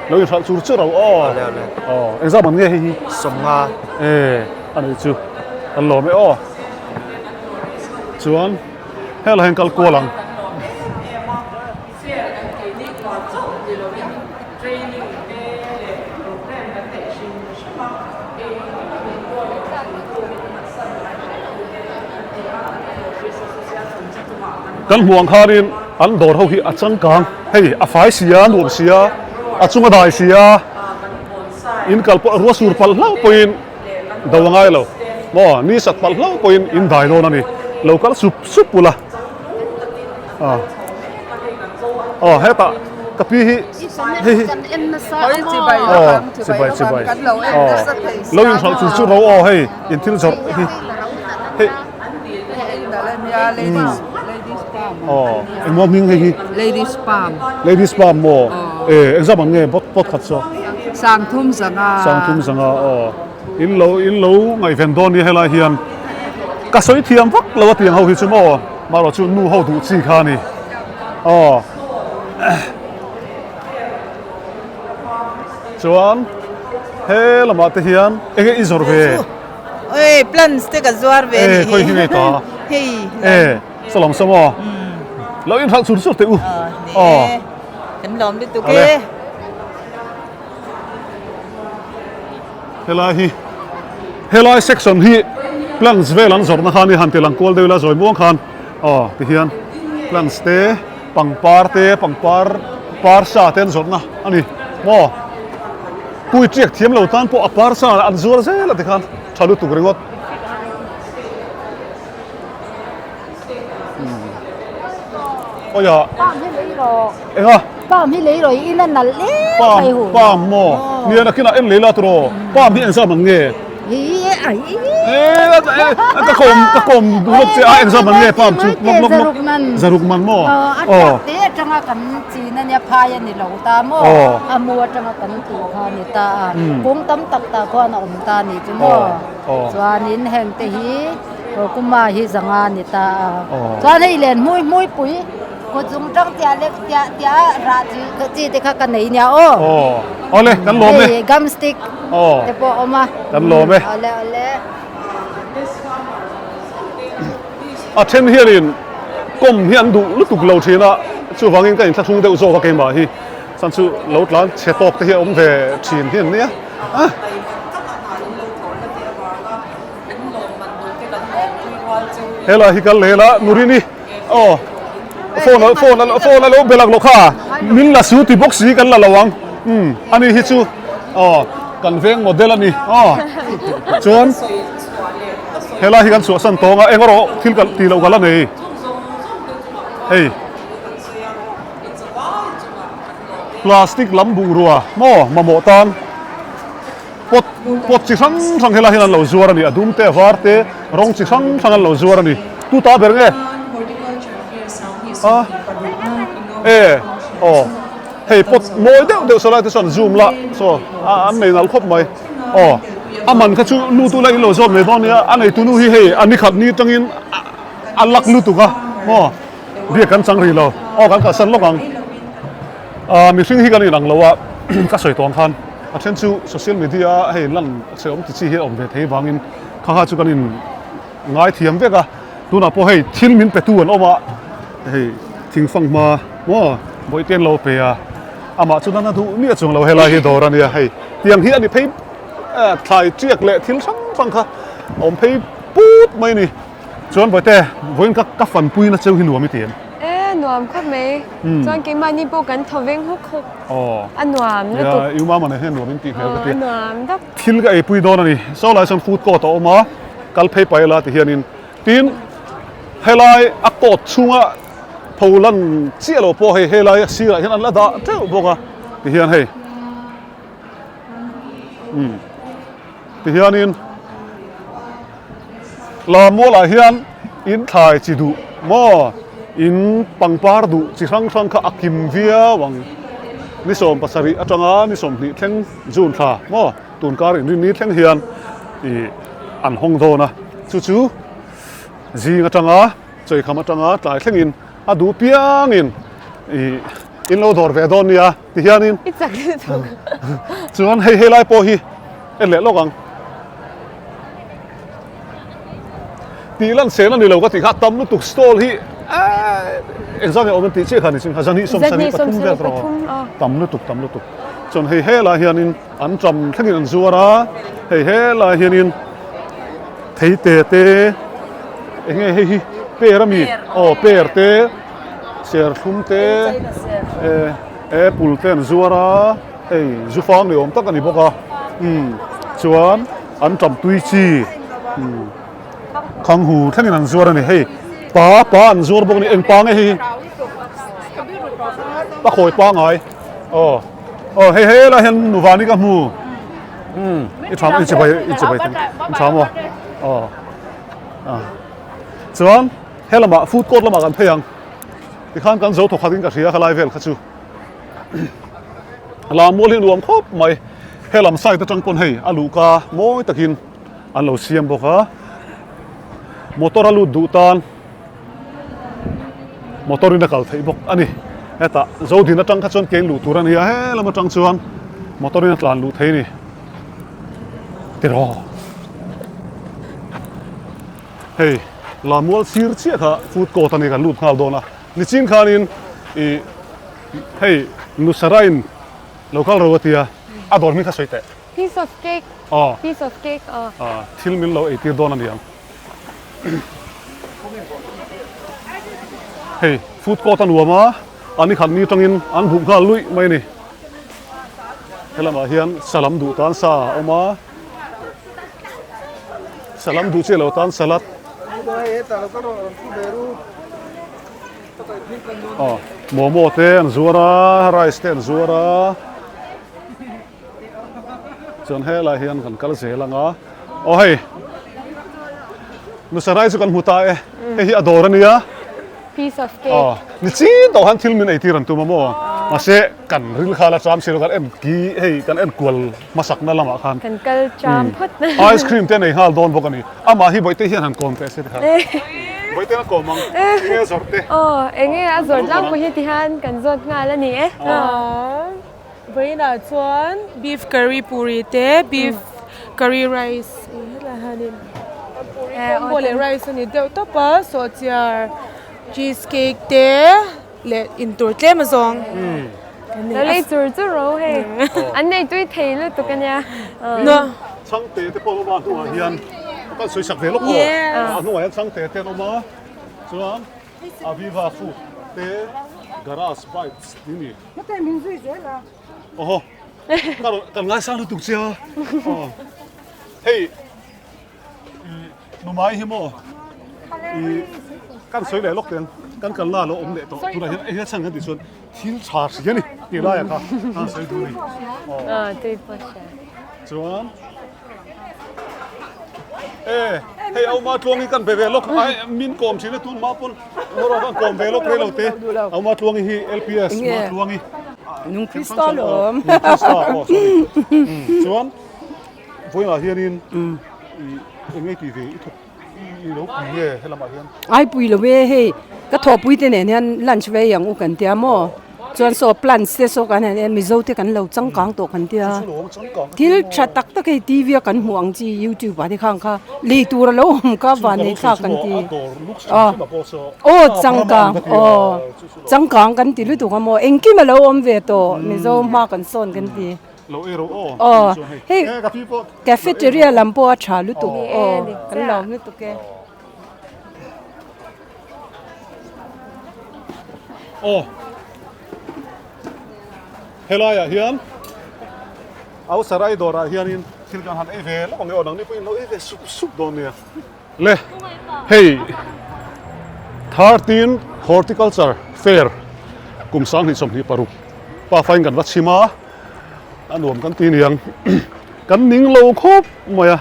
lo in hralh chur chur ro aw. Awle awle. Aw, engzah man nge hei hi? 50. E, a nih chu. Kan lawm e aw. Chuan helai hian kal kual ang. Kan hmuh ang khanin an dawr ho hi a changkang hei a fai si a nuam si a a chunga dai si a in kal pawh rua sur palh hlauh pawhin do a ngai lo maw ni sat palh hlauh pawhin in dai dawn a ni lo kal sup sup ula. Aw aw hetah ka pi hi hei hi aw chibai chibai aw lo inhralh chur chur ro aw hei in thil zawrh hi hei aw engmaw hming hei hi ladies palm ladies palm maw e engzam ang nge pot pot khat chu sangthum zanga sangthum zanga aw in lo in lo ngaihven dawn nia helai hian ka sawi thiam vak lo a tiang ho hi chu maw Marawh chu nu ho duh chi kha a ni. Aw. Chuan. He lamah te hian enge i zawrh ve? Oi plants te ka zuar ve anih hi. E khawi hi ngei ta. Hei. E saw lam saw maw? Lo inhralh chur chur teh u. Aw. Kan lawm lutuk e. Helai hi helai section hi plants vel an zawrhna khan i han ti lang kual deuh ila zawi muang khan aw tihian plants te pangpar te pangpar par sa te an zawrhna a ni maw pui tiak thiam lo tan pawh a par sa an zuar zel a tikhan tha lutuk ringawt. Awiah. Palm hi lei rawh. Enga? Palm hi lei rawh i in a nalh em mai hu. Palm maw? Nia nakinah en lei la turaw. Palm hi engzam an nge? Ka kawm ka kawm duh lawk che a engzam an nge palm chu lawk lawk lawk. Zaruk man maw? A thlak te atanga kan chin ania phai a ni lo ta maw? A mu atanga kan tih kha a ni ta a. Kung tam tak tah khuan a awm ta a nih chu maw? Chuanin heng te hi Kurkuma hi zanga a ni ta a. Chuan hei len hmui hmui pui kut chung tang tiah lek tiah tiah rah chi chi te kha ka nei nia aw. Aw awle kan lawm e. Hei gum stick te pawh a awm a. Kan lawm e. Awle awle. A then hianin kawm hi an duh lutuk lo thin a, chuvangin ka inthlahrung deuh zawk a keimah hi. Chuan chu lo tlan chhe tawk te hi a awm ve thin hi an nia. Helai hi kal leh la Nurini aw phone phone phone a lo be lak lo kha min la su ti bawk si kan la lo ang umm ani hi chu aw kan veng model ani aw chuan helai hi kan chhuahsan tawng a eng erawh thil ka tih loh ka la nei hei plastic lam bungrua maw mamawh tan. Pot pot chi hrang hrang helai hian an lo zuar a ni, a dum te a var te rawng chi hrang hrang an lo zuar a ni. Tu ta ber nge? A e aw hei pot mawi deuh deuh saw lai te chuan zoom la saw a an nei nalh khawp mai aw a man kha chu lutu la in lo zawt mai dawn nia a neitu nu hi hei a ni khat ni tangin a lak lutuk a maw biak kan chang rih lo aw kan kalsan lawk ang. Ahh mihring hi kan inang lo a, ka sawi tawng khan a then chu social media a hei lan che awm ti chi hi a awm ve thei vangin kha kha chu kan in ngai thiam vek a, tunah pawh hei thil min pe tu an awm a, hei thingfang hma maw bawihte an lo pe a, amah chu nana duh miah chuang lo helai hi dawr a nia hei tiang hi a ni phei thlai tiak leh thil hrang hrang kha a awm phei put mai a ni. Chuan Bawihte, vawiin ka ka fanpuina cheu hi nuam i ti em? E, nuam khawp mai. Chuan keimahni pawh kan thaw veng hawk hawk. Aw. A nuam lutuk. Nia, i mama nen hian nuam in tih hmel ka ti. Aw, a nuam dap. Thil ka eipui dawn a ni. Saw lai sawn food court a awm a, kal phei pai la ti hianin. Tin, helai a court chhunga pho lan chiah lo pawh hei helai a sirah hian an la dah teuh bawk a ti hian hei. Umm. Ti hianin. La mualah hian in thlai chi duh maw in pangpar duh chi hrang hrang kha a kim viau ang. Ni 70 atanga ni 20 thleng June thla maw tun kar inrinni thleng hian ih an hawng dawn a chu chu zing atanga chawihkham atanga tlai thlengin a duh piangin ih in lo dawr ve dawn nia ti hianin chuan hei helai pawh hi en leh lawk ang. Tih lan sel a ni lo ka tih kha tam lutuk stall hi engzah nge awm an tih chiah kha ni ching kha 273 vel tawh tam lutuk tam lutuk chuan hei helai hianin an ṭam thlengin an zuar a hei helai hianin theite te eng nge hei hi per a mi aw per te serthlum te apple te an zuar a. Hei zu fang ni awm tak a ni bawk a umm chuan an tam tui chi umm khang hu thlengin an zuar a ni hei pa pa an zuar bawk a ni eng pa nge hei hi a khawi pangai aw aw hei he lai hian nuvani ka hmu umm i tha i chibai i chibai i tha maw aw a chuan he lamah food court lamah kan phei ang tikhan kan zo thawkhat in ka hria khalai vel kha chu. La mual hi nuam khawp mai helam side atang pawn hei a luhka mawi takin an lo siam bawk a motor a lut duh tan motor in a kal theih bawk a ni hetah zodin atang kha chuan keng luh tur a ni a helam atang chuan motor in a tlan luh thei a ni. Tiraw. Hei Lamual sir chiah kha food court a ni kan lut nghal dawn a. Nichin khanin ih hei Nusarain lo kal ro a tia a dawr hming kha sawi teh. Piece of cake. Aw. Piece of cake aw. Aw thil min lo eitir dawn a ni ang. Hei food court a nuam a, an i khat ni tangin an huh nghal luih mai a ni. Helamah hian salam duh tan sa a awm a, salam duh chiah lo tan salad. Aw momo te an zuar a, rice te an zuar a. Chuan helai hian kan kal zel ang a, aw hei Nusarai chu kan hmu ta e, hei hi a dawr a nia. Piece of cake. Aw ni chin tawh khan thil min eitir an tum a maw, mahse kan ril kha la cham si lo kan en ki hei kan en kual hmasakna lamah khan. Kan kal cham phawt. Ice cream te a nei nghal dawn bawk a ni, amah hi Bawihte hian han kawm teh se tikhan. Bawihte a kawm ang, enge a zawrh te. Aw enge a zawrh tlangpui hi tihian kan zawt nghal a ni e. Vawiinah chuan beef curry puri te beef curry rice helai hianin puri combo leh rice a ni deuh tawp a sawhchiar cheese cake te leh intur tlem a zawng Lo lei chur chur ro hei an nei tui thei lutuk a nia. Chhangte te pawh an awm a hnuah hian kan sawi sak ve lawk aw a hnuah hian chhangte te an awm a chuan Aviva food te garage bites tih a ni. Hmate min zui zel a. Oho. Ka rawn kan ngaisang lutuk che a. Aw. Hei i numai hi maw i kan sawi leh lawk teng kan kal na lo awm leh tawh tunah hian hei chhan kan tih chuan thil tha hri a ni tih laiah kha a sawi duh a ni. Aw tui pawh hria. Chuan E hei Auma Tluangi kan be ve lawk ai min kawm thin a tun hma pawn Ngawrawh kan kawm ve lawk rei lo te Auma Tluangi hi LPS Ma Tluangi Nung Krista lawm Nung Krista aw sorry chuan vawiinah hianin i eng nge tih ve i thawk i lo pui nge helamah hian Ai pui lo e hei ka thawhpui te nen hian lunch vei ang u kan tia maw Chuan saw plants te saw kan han en Mizo te kan lo changkang tawh kan tia thil tha tak tak hei TV a kan hmuh ang chi YouTube ah te khang kha lei tur a lo awm kha van nei thlak kan ti aw aw changkang aw changkang kan ti lutuk a maw engkim a lo awm ve tawh Mizo hma kan sawn kan ti aw hei cafeteria lam pawh a tha lutuk aw kan lawm lutuk e. Aw helaiah hian Ausarai dawrah hianin thil kan han ei ve lawk ang e aw nangni pawhin lo ei ve sup sup dawn nia le hei 13 horticulture fair kum 2026 pa fain kan va chhim a a nuam kan ti niang kan ning lo khawp mai a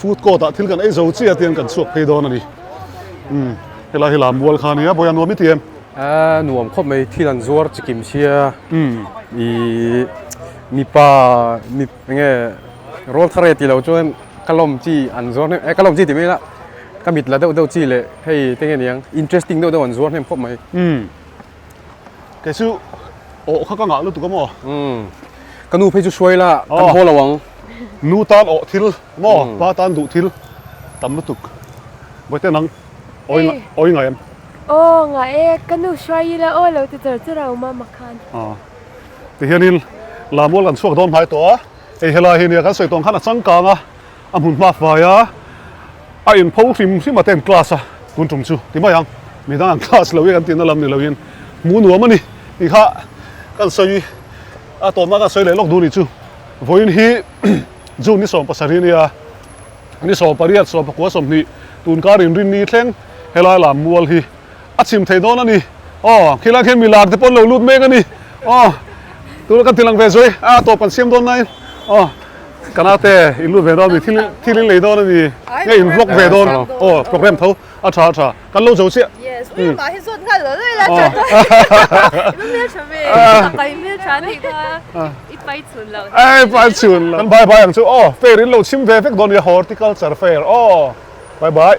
food court ah thil kan ei zo chiah tiang kan chhuak phei dawn a ni umm helai hi lam mual kha a nia bawiha nuam i ti em a nuam khawp mai thil an zuar chikim sia ih mipa mi enge rawl thar e tih loh chuan ka lawm chi an zuar hnem eh ka lawm chi tih mai ila ka mit la deuh deuh chi leh hei te nge niang interesting deuh deuh an zuar hnem khawp mai umm Kei chu awh kha ka ngah lutuk a maw? Umm. Ka nu phei chu hruai la, kan haw lo ang. Nu tan awh thil maw? Pa tan duh thil tam lutuk. Bawihte nang awi ngai em? Aw ngah e, ka nu hruai ila aw lo ti char char a awm a makhan. Aw. Tihianin Lamual kan chhuak dawn hnai tawh a, hei helai hi nia kan sawi tawng khan a changkang a. A hmun hma fai a, a inpho hrim hrim a ten class a tun tum chu ti mai ang, midang an class lo hi kan tihna lam ni loin hmuh nuam a ni tih kha kan sawi a tawmna kan sawi leh lawk duh ni chu vawiin hi June ni 17 nia ni 18 19 20 tun kar inrinni thleng helai lam mual hi A chim thei dawn a ni. Aw, khilai khian milar te pawh an lo lut mek a ni. Aw, tuna kan ti lang ve zui a, tawp kan siam dawn nai. Aw, ka naute in lut ve dawn a ni, thil thil in lei dawn a ni. Nge in vlog ve dawn. Aw, program tho a tha a tha. Kan lo zo chiah. Yes, ui mah hi zawt nghal lo lo ila tha tawh. I va hmel tha ve. Ka i hmel tha nih kha. I pai chhun lo. Ai pai chhun lo. Kan bye bye ang chu. Aw, fair in lo chim ve vek dawn nia, horticulture fair. Aw, bye bye.